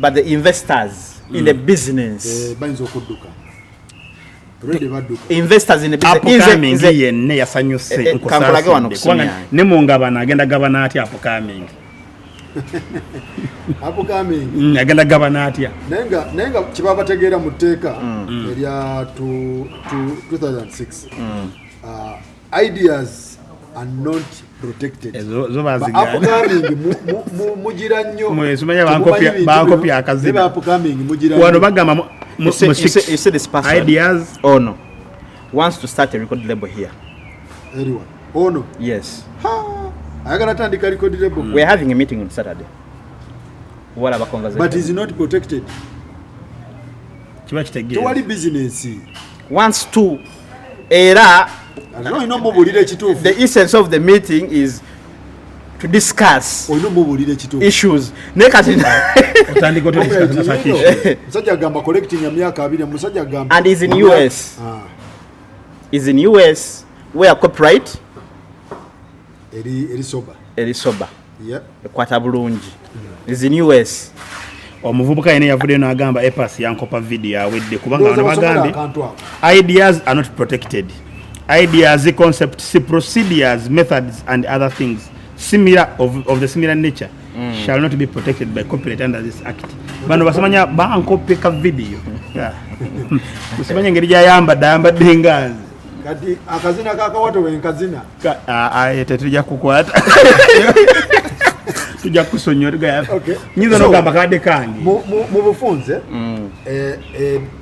But the investors in the business, Eh, bayinza okudduka, already badduka. Investors in the business, Upcoming yenna yasanyuse. Kankulage wano ku simu Kubanga yange. ne mungabana agenda gabana atya upcoming? Upcoming. Agenda gabana atya? Naye nga kyebaba bategeera mu tteeka erya 2006, ideas are not protected. Ezo zo Ba bazigaana. upcoming mugira nnyo. Mwe, simanyi Temumanyi bintu bankopya bino. akazina. Ne ba upcoming mugira Wano nnyo. bagamba mu six You see this person? Ideas. Oh no, wants to start a record label here. Eriwa ono? Yes. Ha, ayagala tandika record label. We're having a meeting on Saturday. What about conversation? But is not protected. Kiba kitegeeza Tewali business. Wants to, era Ate olina omubuulira ekituufu. The essence of the meeting is to discuss Olina omubuulira ekituufu. issues, naye kati otandika Copyright otya? yino, musajja agamba collecting ya myaka 20, musajja agamba And is in US. Ah, Is in US where copyright eri soba. Eri soba. Ekwata bulungi, is in US. Omuvubuka yena yavuddeyo n'agamba A Pass yankopa video awedde kubanga Ndowooza bano basobola bagambye akantu ako. Ideas are not protected. Ideas, concepts, procedures, methods and other things similar of the similar nature shall not be protected by copyright under this act. Bano basamanya bankopeka video. Yeah. Usimanya engeri gyayambadde, ayambadde enganzi. Kati akazina kakawato wenkazina. Tetujja kukwata, tujja kusonyiwa. Okay. Nyinza So, nogamba kadde kange. Mu bufunze,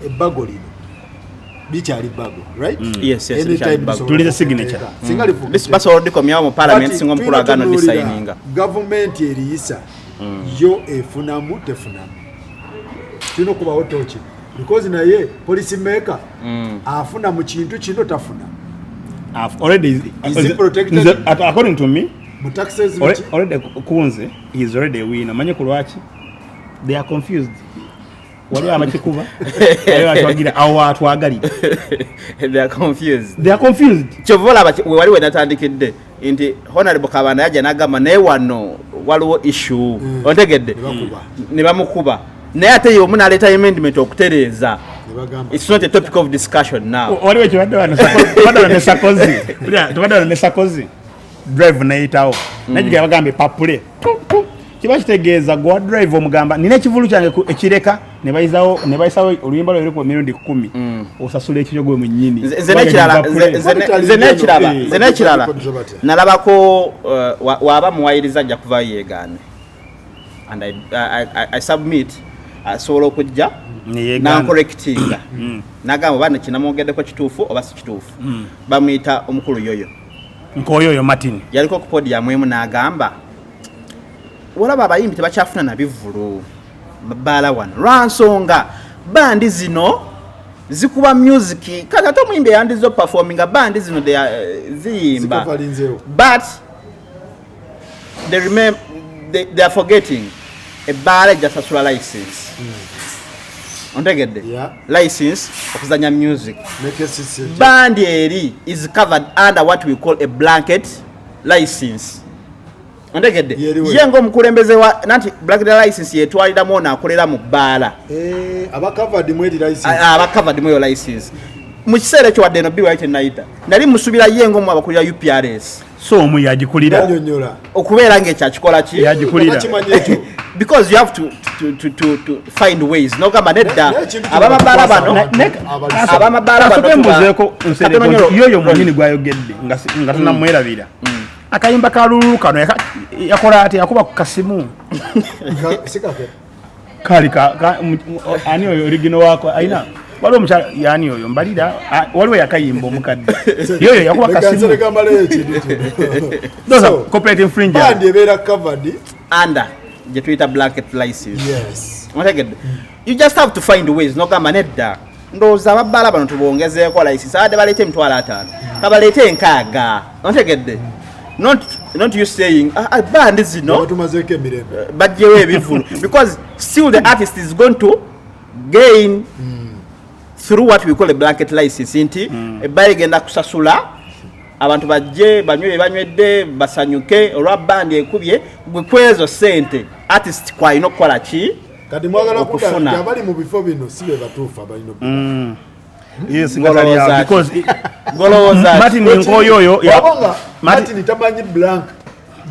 ebbago lino Likyali bbago, right? Yes, Anytime likyali bbago. lisobola Tulinze okufuuka signature. etteeka. Singa lifuuka etteeka. Basobola odikomyawo mu parliament Kati singa omukulu tulina agaana tunuulira odisayininga. Gavumenti eriyisa yo efunamu tefunamu, tulina okubawo toki because naye policy maker afuna mu kintu kino, tafuna. Already Is he protected? According to me, mu taxes already, biki? Already kunze he is already a winner. Manye ku lwaki they are confused. Waliwo abakikuba, waliwo abatwagira, awo atwagalira. They are confused. They are confused. Kyova olaba we wali we natandikidde nti Honorable Kabanda yajja n'agamba naye wano waliwo issue, ontegedde? Ne bakuba. Ne bamukuba, naye ate ye omu n'aleeta amendment okutereeza. Ne bagamba It's not a topic of discussion now. Waliwo ekibadde wano, tubadde wano ne Sarkozy. Tulya, tubadde wano ne Sarkozy, drive neyitawo naye bagambye papule. Tu, tu. Kiba kitegeeza gwa drive omugamba nina ekivulu kyange ekireka ne bayisawo oluyimba lwe luku emirundi 10, osasula ekikyo gwe mwennyini. Nze n'ekirala nze n'ekirala nze n'ekirala nalabako waaba muwayiriza ajja kuvayo yeegaane and I submit asobola okujja Neyeegaana. nancorrectinga nagamba oba nekinamwogeddeko kituufu oba si kituufu. Bamuyita omukulu Yoyo. Nkoyo oyo Martin. Yaliko ku podium emu n'agamba olaba abayimbi tebakyafuna na bivvulu bbaala wano lwansonga bandi zino zikuba music, kati ate omuyimbi eyandiza operforminga bandi zino ziyimba Zikavalinzeewo. But they are forgetting ebbaala ejjasasula license, ontegedde? Yeah. License okuzanya music. Ne KCC. Bandi eri is covered under what we call a blanket license, ontegedde? Yeriwe. Ye ngaomukulembeze wa nanti blanket license yetwaliramu ono akolera mu bbaala. Eh, aba covered mu eri license. Aba covered mu eyo license. Mu kiseera ekyo wadde eno bill yali tenayita, nali musubira ye ngaomu abakulira UPRS So omu yagikulira. Banyonyola. Okubeera ngaekyakikola ki. Yagikulira. Bakimanyi ekyo. Because you have to find ways nogamba nedda Naye ekintu kino abamabaala bakwasa bano abantu abamabaala bano Kasooke mbuzeeko Nsereko Katono nti yoyo nnyo. mwennyini gwayogedde nga tonamwerabira akayimba ka lululu kano yakola ati yakuba ku kasimu. Si kake. Kali ani oyo origino wako ayina waliwo omukyala yani oyo mbalira waliwo yakayimba omukadde yoyo yakuba Leka kasimu. Nsereko amaleyo ekintu kino. Those are So, copyright infringers. bandi ebeera covered. Under gye tuyita blanket license. Yes. Otegedde? You just have to find ways nogamba nedda ndowooza ababbaala bano tubongezeeko license, abadde baleete 50,000, kabaleete 60, ontegedde? Not you saying ah, ah, bandi zino batumazeeko emirembe. Bajjewo ebivulu because still the artist is going to gain through what we call a blanket license nti ebbaala egenda kusasula abantu bajje banywe bye banywedde basanyuke olwa bandi ekubye gwe kwezo sente artist kwalina okukola ki Kati mwagala okufuna. kuda abali mu bifo bino si be batuufu abalina Yes, nga tali awo, Golowooza ki? because Golowooza ki? Martin Nkoyo oyo Wabanga Martin tamanyi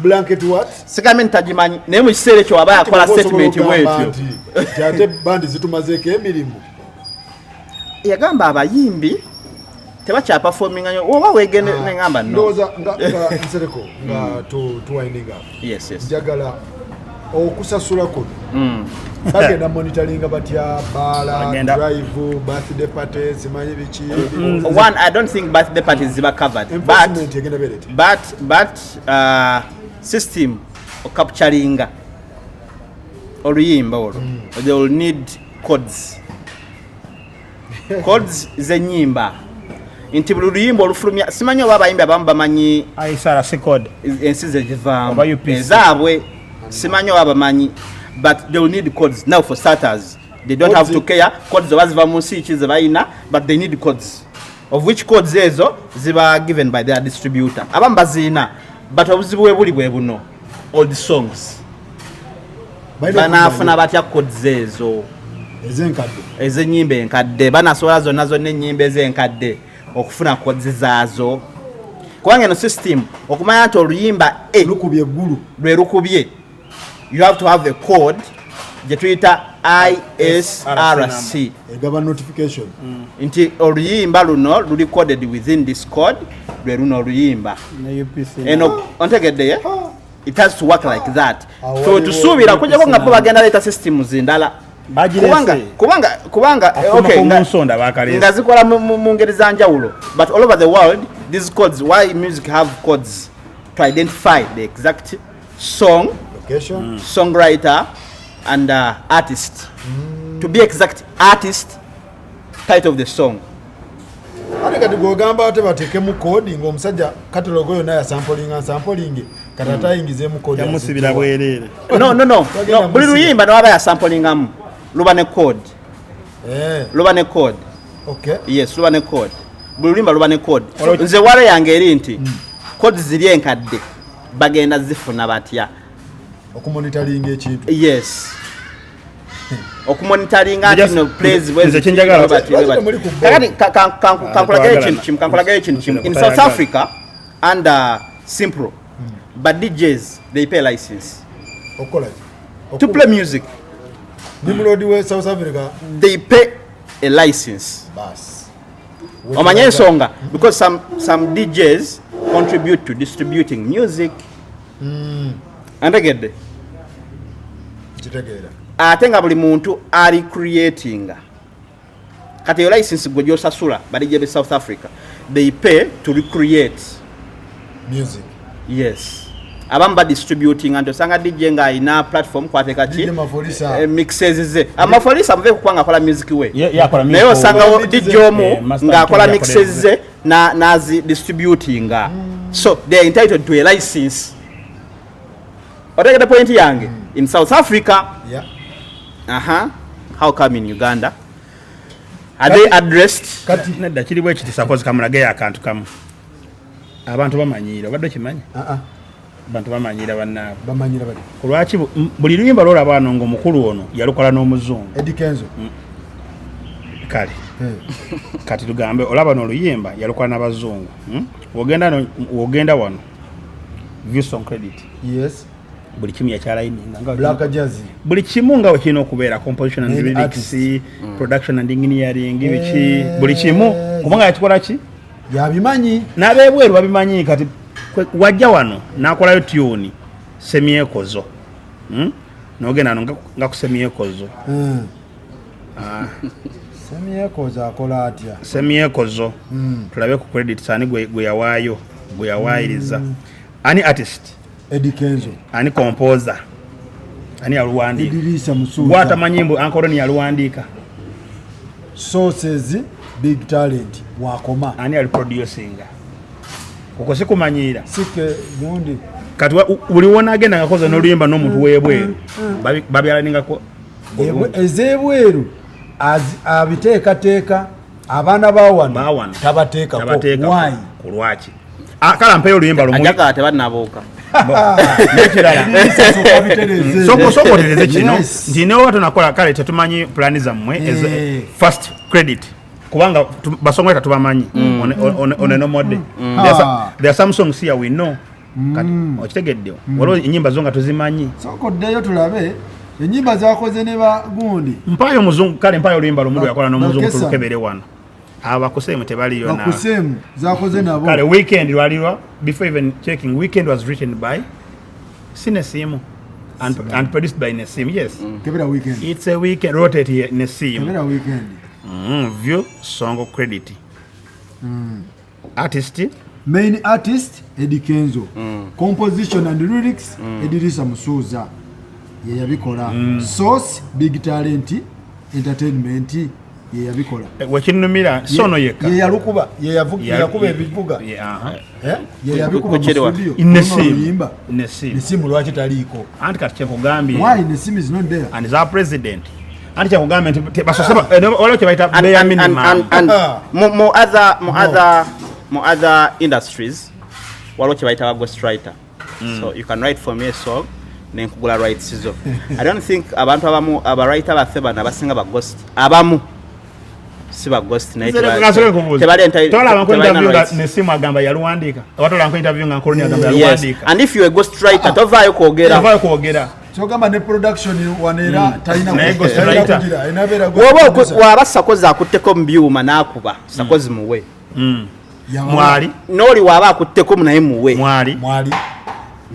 blanket what? Sigambe ntagimanyi naye mu kiseera ekyo waba yakola Osobola statement okugamba bwetyo nti ate bandi zitumazeeko emirimu. Yagamba abayimbi tebakyaperforminga nnyo oba wegende neŋamba no. Ndowooza nga Nsereko nga tu winding up, Yes. njagala okusasula kuno bagenda monitoringa batya baala, drive, birthday party, simanyi biki? One, I don't think birthday parties ziba covered, but Enforcement egenda berete? But system ocapturinga oluyimba olwo, they will need codes zenyimba nti buli luyimba olufulumya, simanyi oba abayimbi abamu bamanyi ISRC code. Ensi zegivaamu Oba UPC. Ezaabwe simanyi oba bamanyi, but they will need codes. Now for starters, they don't have to care codes oba ziva mu nsi ki ze balina, but they need codes, of which codes ezo ziba given by their distributor. Abamu baziina, but obuzibu bwe buli bwe buno, old songs banaafuna batya codes ezo? Ezenkadde. Ez'ennyimba enkadde banasobola zonna zonna ennyimba ez'enkadde okufuna codes zaazo? Kubanga eno system okumanya nti oluyimba a lukubye eggulu lwe lukubye, you have to have a code gye tuyita ISRC. Egaba notification. Nti oluyimba luno luli coded within this code, lwe luno oluyimba. Ne UPC. Eno ontegedde ye it has to work like that. Awo So waliwo tusuubira kujjako nga bo UPC bagenda leeta systems ndala. Kubanga kubanga kubanga okay, nga zikola mu ngeri za njawulo, but all over the world these codes. Why music have codes? To identify the exact song, location, songwriter and artist. To be exact, artist, title of the song. Ate kati gwogamba ate bateekemu code, ng'omusajja catalogue yonna yasampolinga nsampolinge, kati ate ayingizeemu code. Yamusibira bwereere. No. Tagenda No, buli musiba. luyimba newaba yasampolingamu luba ne code. Luba ne code. Yes, luba ne code. Buli luyimba luba ne code. Nze wala yange eri nti code ziri enkadde bagenda zifuna batya? Okumonitaringa ekintu. Yes, okumonitaringa nti no plays. Nze kyenjagala- Lwaki temuli ku board? Kakati kankulagire twagala ekintu kimu, kankulagire ekintu kimu. In Tayagala. South Africa, under Simpro, but DJs, they pay license Okukola ki? To play music. Nimrod we South Africa. They pay a license. Bas. Omanye ensonga? Because some DJs contribute to distributing music. Antegedde? Kitegeera. Ate nga buli muntu ali creatinga, kati eyo license gwe gyosasula, ba DJ be South Africa, they pay to recreate music. Yes, abamu badistributinga nti osanga DJ ng'alina platform kwateeka ki DJ Mafolisa. Mixes ze. Amafolisa muve kukuba ng'akola music we. Ye akola music Naye we. osangawo Beat DJ ze. omu Master ng'akola Antonio mixes akola ze nazi distributinga, so they are entitled to a license. Otegedde point yange? In South Africa. Yeah. Aha, how come in Uganda are they addressed? Kati Nedda, kiri bwe kiti. Sakozi kamulageyo akantu kamu. Abantu bamanyiira, obadde okimanyi? Ah, ah. Abantu bamanyiira bannaabwe. Bamanyira bali. Kulwaki buli luyimba lwolaba wano ng'omukulu ono yalukola n'omuzungu? Eddie Kenzo. Kale. Eh. Kati tugambe olaba n'oluyimba yalukola n'abazungu, Wogenda wano, view song credit, buli kimu yakyalayininga Black Jazz. buli kimu nga wekirina okubeera, composition and Main lyrics, production and engineering, biki, buli kimu, kubanga yakikola ki? Yabimanyi. N'abebweru babimanyi. Kati wajja wano n'akolayo tune semyekozo, N'ogenda wano nga ku semyekozo. Semyekozo akola atya? Semyekozo, tulabe ku credits ani gwe yawaayo, gwe yawaayiriza. Ani artist? Eddie Kenzo. Ani composer? Ani yaluwandiika? Idirisa Musuuza. Gwatamanyi mbu Ankoroni yaluwandiika? Sources Big Talent wakoma. Ani yali producinga? Kuko sikumanyiira. Sike gundi. Kati buli wonagenda nga koza n'oluyimba n'omuntu w'ebweru, babyalaningako. Ez'ebweru abiteekateeka, abaana ba wano Bawano tabateekako. Tabateekako. Why? Ku lwaki? Ah, kale ampeyo oluyimba lumu. Ajagala tebannabuuka. Nekirala, Sooka bitereeze. sooka otereze kino Yes. nti newoba tonakola, kale tetumanyi pulani zammwe first credit, kubanga basongwriter tubamanyi on a normal day. There are some songs here we know. Kati okitegedde, waliwo enyimba zo nga tuzimanyi. Sooka oddeyo tulabe enyimba zakoze ne ba gundi. Mpayo omuzungu, kale mpayo oluyimba lumu lwe yakola n'omuzungu. Bakesa. Tulukebere wano. Abo bakuseemu tebaliyo naawe. Bakuseemu zakoze nabo. Kale Weekend lwalirwa, before even checking, Weekend was written by Sinesimu and produced by Nesim, yes. Kebera Weekend. It's a weekend, rotate here, Nesim. Kebera Weekend. View song credit, artist. Main artist Eddie Kenzo, composition and lyrics Edirisa Musuuza ye yabikola, source Big Talent Entertainment ye yabikola. Wekinumira sono yekka. Ye yalukuba, ye yakuba ebivuga. Aha. Eh? Ye yabikuba mu Kukiriwa. studio. Nesim. Oluyimba. Nesim. Nesimu lwaki taliiko? Anti kati kyekugambye. Why Nesim is not there? And is our president. Anti kyekugambye nti basose waliwo kye bayita bare minimum. And Ah. mu other mu other industries waliwo kye bayita ba ghost writer. So you can write for me a song nenkugula rights zo. I don't think abantu abamu, abawriter baffe bano abasinga ba ghost, abamu si ba ghost, naye tebali Tolaba tebalina interview nga rights. Nesimu agamba yaluwandiika, oba tolaba interview nga Nkoloni agamba Yes, yaluwandiika. and if you a ghost writer, tovaayo kwogera. Tovaayo kwogera. Kyogamba ne production wano era talina Naye ghost talina writer. kugira, alina abeera ghost Woba producer. waba sakozi akutteko mu byuma n'akuba sakozi, muwe. Yawa- Mwali. N'oli waaba akutteko naye muwe. Mwali. Mwali.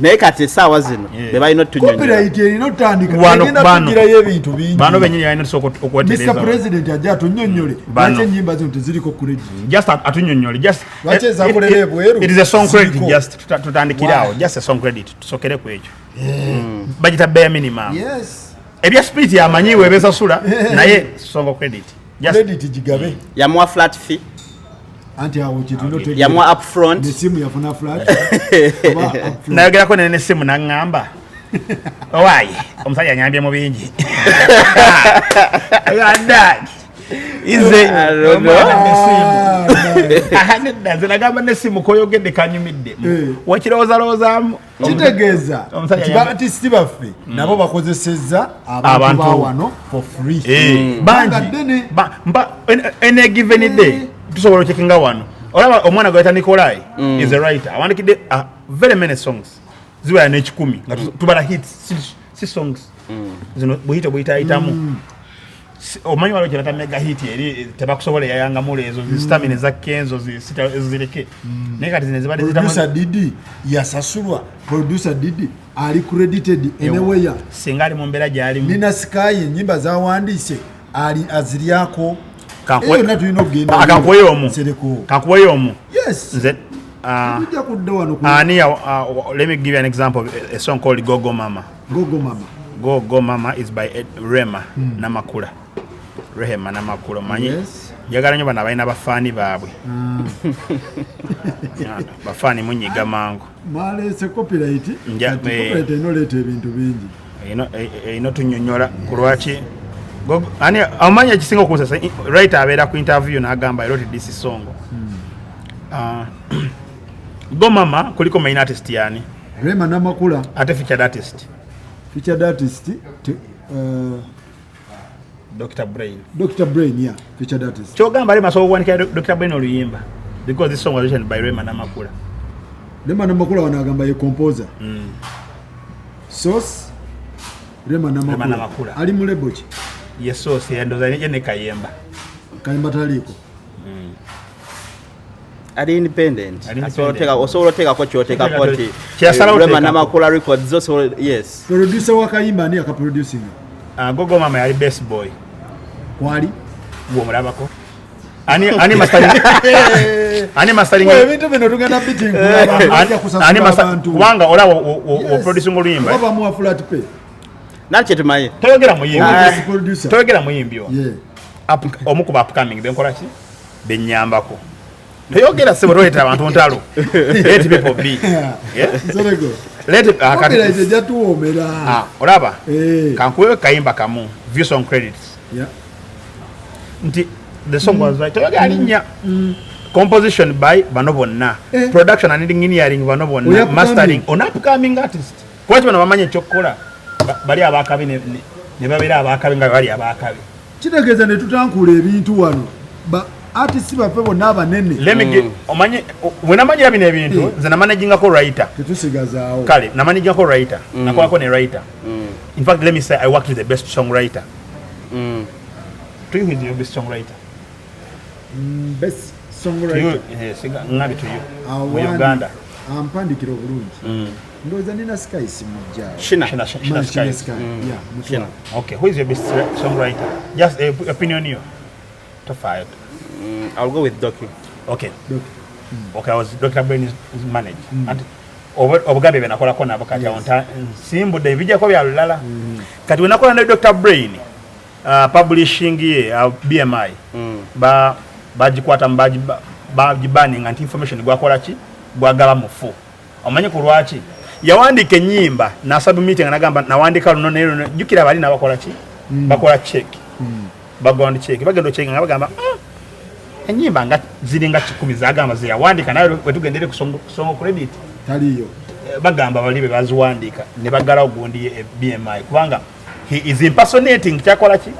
Naye kati essaawa zino be balina otunyonyola. Copyright erina otandika Wano egenda bano. kugirayo ebintu bingi. Bano benyini balina tusooka okubatereeza. Mr President ajja atunyonnyole Bano. lwaki ennyimba zino teziriko credit. Just atunyonyole, just Lwaki ezakolera ebweru It is a song credit. ziriko? Just tutandikire awo. Why? Just a song credit, tusokere ku ekyo. Bagita bare minimum. Yes. Ebya split yamanyiwe ebesasula, naye song credit, just Credit gigabe. Yamuwa flat fee. Anti awo kyetulina otegeera. Yamuwa upfront. Nesimu yafuna flat oba upfront. Nayogerako nene nesimu naŋŋamba, owaayi omusajja anyambye mu bingi. Adaki ize I don't know. omwana nesimu. Ah, nice. Aha, nedda, nze nagamba nesimu koyogedde kanyumidde. Eh. Wakirowoozalowoozaamu. Kitegeeza Omusajja nti baartist baffe nabo bakozesezza abantu Abantu. ba wano for free. Eh, Banga bangi ddene. Any given day tusobola ocekinga wano, olaba omwana gweta Nikolai is a writer, awandikidde very many songs, ziwera n'ekikumi nga tubala hits, si songs zino buyite buyitayitamu. Omanyi waliwo kyebata mega hit eri tebakusobola eyayangamula ezo zistamina eza Kenzo ezo zireke, naye kati zino ezibadde Producer zitamu. Didi yasasulwa, producer Didi ali credited anywhere. Singa ali mu mbeera gyalimu. Nina Sky enyimba zawandiise ali aziryako. Kankuwe- Eyo yonna tulina okugenda. Ah, kankuweyo omu. Nsereko. Kankuweyo omu. Yes. Nze tujja kudda wano ku ani let me give you an example of a song called Go Go Mama. Gogo Mama. Go Go Mama is by Rema Namakula, Rehema Namakula, omanyi. Yes. Njagala nnyo bano abalina bafaani baabwe. Bafaani munyiga mangu. Mwaleese copyright. Kati copyright erina oleeta ebintu bingi. Erina tunyonyola ku lwaki ani omanyi ekisinga okunsasa, writer abeera ku interview n'agamba, "I wrote this song." Ah, Go Mama kuliko main artist yani? Rema Namakula. Ate featured artist? Featured artist Dr Brain. Dr Brain, yeah, featured artist. Kyogamba Rema asobola okuwandikira Dr Brain oluyimba because this song was written by Rema Namakula? Rema Namakula wano agamba ye composer. Source Rema Rema Namakula. Namakula. Ali mu label ki? Ye source yandoza ye ne Kayemba. Kayemba taliiko. Ali independent. Ali Asobola independent. osobola oteekako kyoteekako nti Kyeyasalawo Rema oteekako. Namakula Records osobola, yes. Producer wa kayimba ani akaproducinga? Ah, Gogo Mama yali Best Boy. Kwali. Gwomulabako ani mastering, ani mastering? Bwe ebintu bino tugenda bitinkula abantu, bajja kusasula Ani abantu. kubanga olaba Yes. oproducing oluyimba. Oba bamuwa flat pay. Nati kyetumanyi. Toyogera muyimbi. Oba best producer. Toyogera muyimbi o Yeah. Omu ku ba upcoming benkola ki benyambako. Toyogera sebo, toleeta abantu ntalo, let people be. Yeah? Nsereko. Let ah, Copyright ejja tuwoomera. Ah, olaba Eh. kankuwewe kayimba kamu, view song credits, Yeah. nti the song was right, toyogera linnya, composition by bano bonna, Eh. production and engineering bano Oya bonna, upcoming. mastering on upcoming artist. Kuba bano bamanyi ekyokukola. Bali abakabi ne babeera abakabi nga bali abakabi. Kitegeeza ne tutankula ebintu wano ba artist baffe bonna abanene. Let me get omanyi bwe namanyira bino ebintu, nze namanagingako writer. Tetusigazaawo. Kale namanagingako writer, nakolako ne writer. In fact, let me say I worked with the best songwriter. To you, who is your best songwriter? Best To you, songwriter. eh, ngabi to you mu Awandi- Uganda. Ampandikira obulungi ndowooza nina Sky simujjaawo. Shina. Shina, Shina Shina Skies. Sky, yeah, mutwalo. Okay, who is your best songwriter? Just opinion yo. Tofaayo. I'll go with Doki. Okay. Doki. Okay, I was Dr. Brain is manager. And obugambe bye nakolako nabo kati awo nsimbudde ebijjako bya lulala. Kati bwe nakola ne Dr. Brain, publishing ye BMI ba bagikwata bagibaninga nti information gwakola ki gwagaba mufu. Omanyi ku lwaki? Yawandiika ennyimba n'asubmitinga n'agamba nawandika luno ne luno, jjukira bali n'abakola ki? Bakola check. Background check. Bagenda ocheckinga nga bagamba ennyimba nga ziringa 100 zagamba zeyawandiika, naye wetugendere ku song credit Taliyo. Bagamba bali be baziwandiika ne baggalawo gundi ye, BMI, kubanga he is impersonating kyakola ki?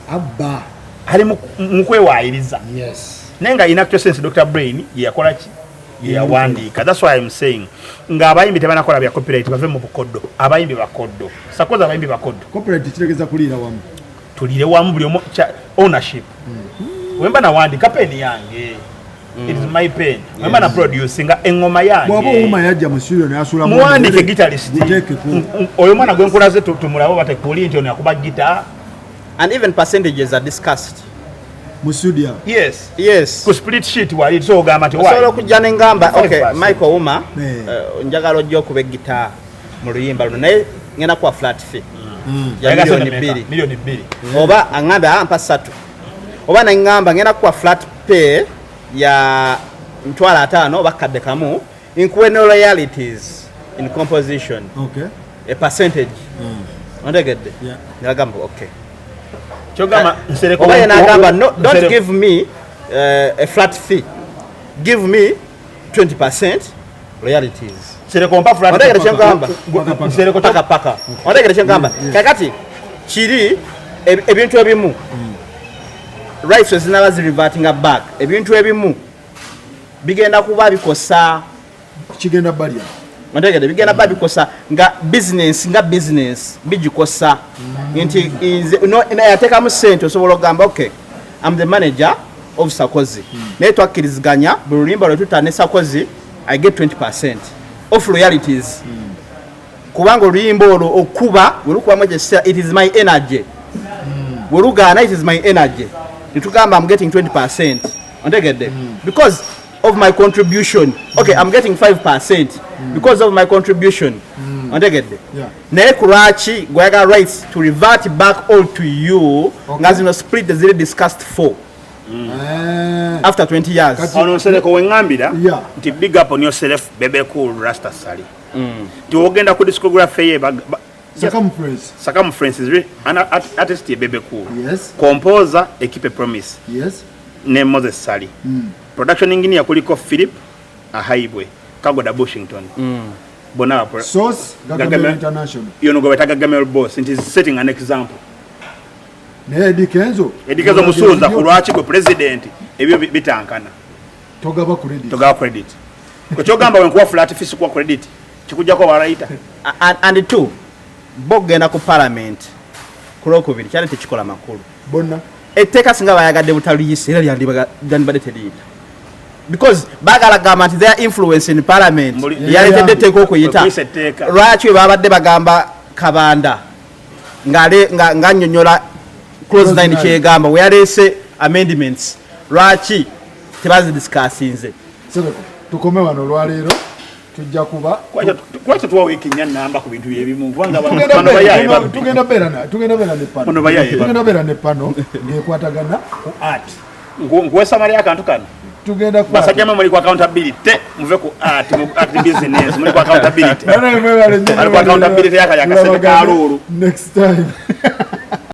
Abba. Ali mu kwewaayiriza. Yes. Naye nga in actual sense Dr Brain yeyakola ki? Yeyawandiika. That's why I'm saying ng'abayimbi tebanakola bya copyright, bave mu bukoddo. Abayimbi bakoddo, sakoza abayimbi bakoddo. Copyright kitegeeza kuliira wamu. Tulire wamu, buli omu ownership. Wemba nawandika peni yange. It is my pen. Wemba na producinga engoma yange. Bw'oba Owuma yajja mu studio n'asula Muwandike guitarist. Guteekeko. Oyo mwana gwe nkulaze tumulabe batekuli nti ono yakuba guitar. And even percentages are discussed. Mu studio. Yes. Yes. Ku split sheet wali so ogamba nti Osobola okujja nengamba, okay, 5%. Michael Ouma, Eh. njagala ojja okuba egita mu luyimba luno, naye ngenda kuwa flat fee ya Ayagala milioni sente mmeka? 2. Milioni 2. Oba aŋŋambe ampa 3, oba neŋŋamba ngenda kuwa flat pay ya 50,000 oba kadde kamu, nkuwe no royalties in composition. Okay. A percentage. Ontegedde? Yeah. Nagamba okay. Kyogamba Nsereko Oba ye n'agamba no, don't Nsereko. give me a flat fee, give me 20% royalties. Nsereko mpa flat. Ontegedde kyengamba? Paka, paka. Nsereko Paka paka. Ontegedde kyengamba? Kakati kiri ebintu ebimu rights ezinaba zirevertinga back, ebintu ebimu bigenda kuba bikosa Kigenda balya. Ontegedde? Bigenda kuba bikosa nga business, nga business bigikosa nti nze no, yateekamu sente, osobola okugamba okay, I'm the manager of Sarkozy, naye twakkiriziganya buli luyimba lwe tuta ne Sarkozy I get 20% of royalties, kubanga oluyimba olwo okuba bwe lukubamu ekyo ekiseera, it is my energy, bwe lugaana it is my energy, netugamba I'm getting 20%, ontegedde, because of my contribution. Okay, I'm getting 5% because of my contribution, ontegedde. Yeah. Naye ku lwaki gweyagala rights to revert back all to you, nga zino split ziri discussed for Eh. after 20 years. Kati- Ono Nsereko weŋŋambira Yeah. nti big up on yourself Bebe Cool Rasta Sali. Nti wogenda ku discography ye Circumference. Circumference is an artist ye Bebe Cool. Yes. Composer Ekipe Promise Yes. ne Moses Sali. Production engineer kuliko Philip Ahaibwe, Kagoda Bushington. Bonna Source Gagamel Gagamel. International. Yono gwe bayita Gagamel Boss nti is setting an example. Naye Eddy Kenzo. Eddy Kenzo musuuza ku lwaki gwe president ebyo bitankana. Togaba credit. Togaba credit. Kwe kyogamba we nkuwa flat fee sikuwa credit. Kikujjako balayita. And two, bo kugenda ku parliament ku lwokubiri kyali tekikola makulu. Bonna. Etteeka singa bayagadde butaluyisa era lyandibadde teriyita, because baagala gamba nti their influence in parliament yaleetedde etteeka okuyita. Okuyisa etteeka. Lwaki bwe babadde bagamba Kabanda ng'annyonnyola clause Clause 9 nine. kyegamba we yaleese amendments, lwaki tebazidiscussinze? Nsereko, tukome wano olwaleero, tujja kuba Kwaki tuwa wiiki 4 namba ku bintu byebimu kubanga Tugenda bano bayaye babbi. tugenda beera ne pano. Bano bayaye babbi. Tugenda beera ne pano ng'ekwatagana ku art. Nkuwe summary akantu kano. Tugenda ku Basajja mwe muli ku accountability, muve ku art, mu art business, muli ku accountability. Bana, mwebale nnyo, Bali ku accountability yakali akasente ka Tulabagane luulu. next time.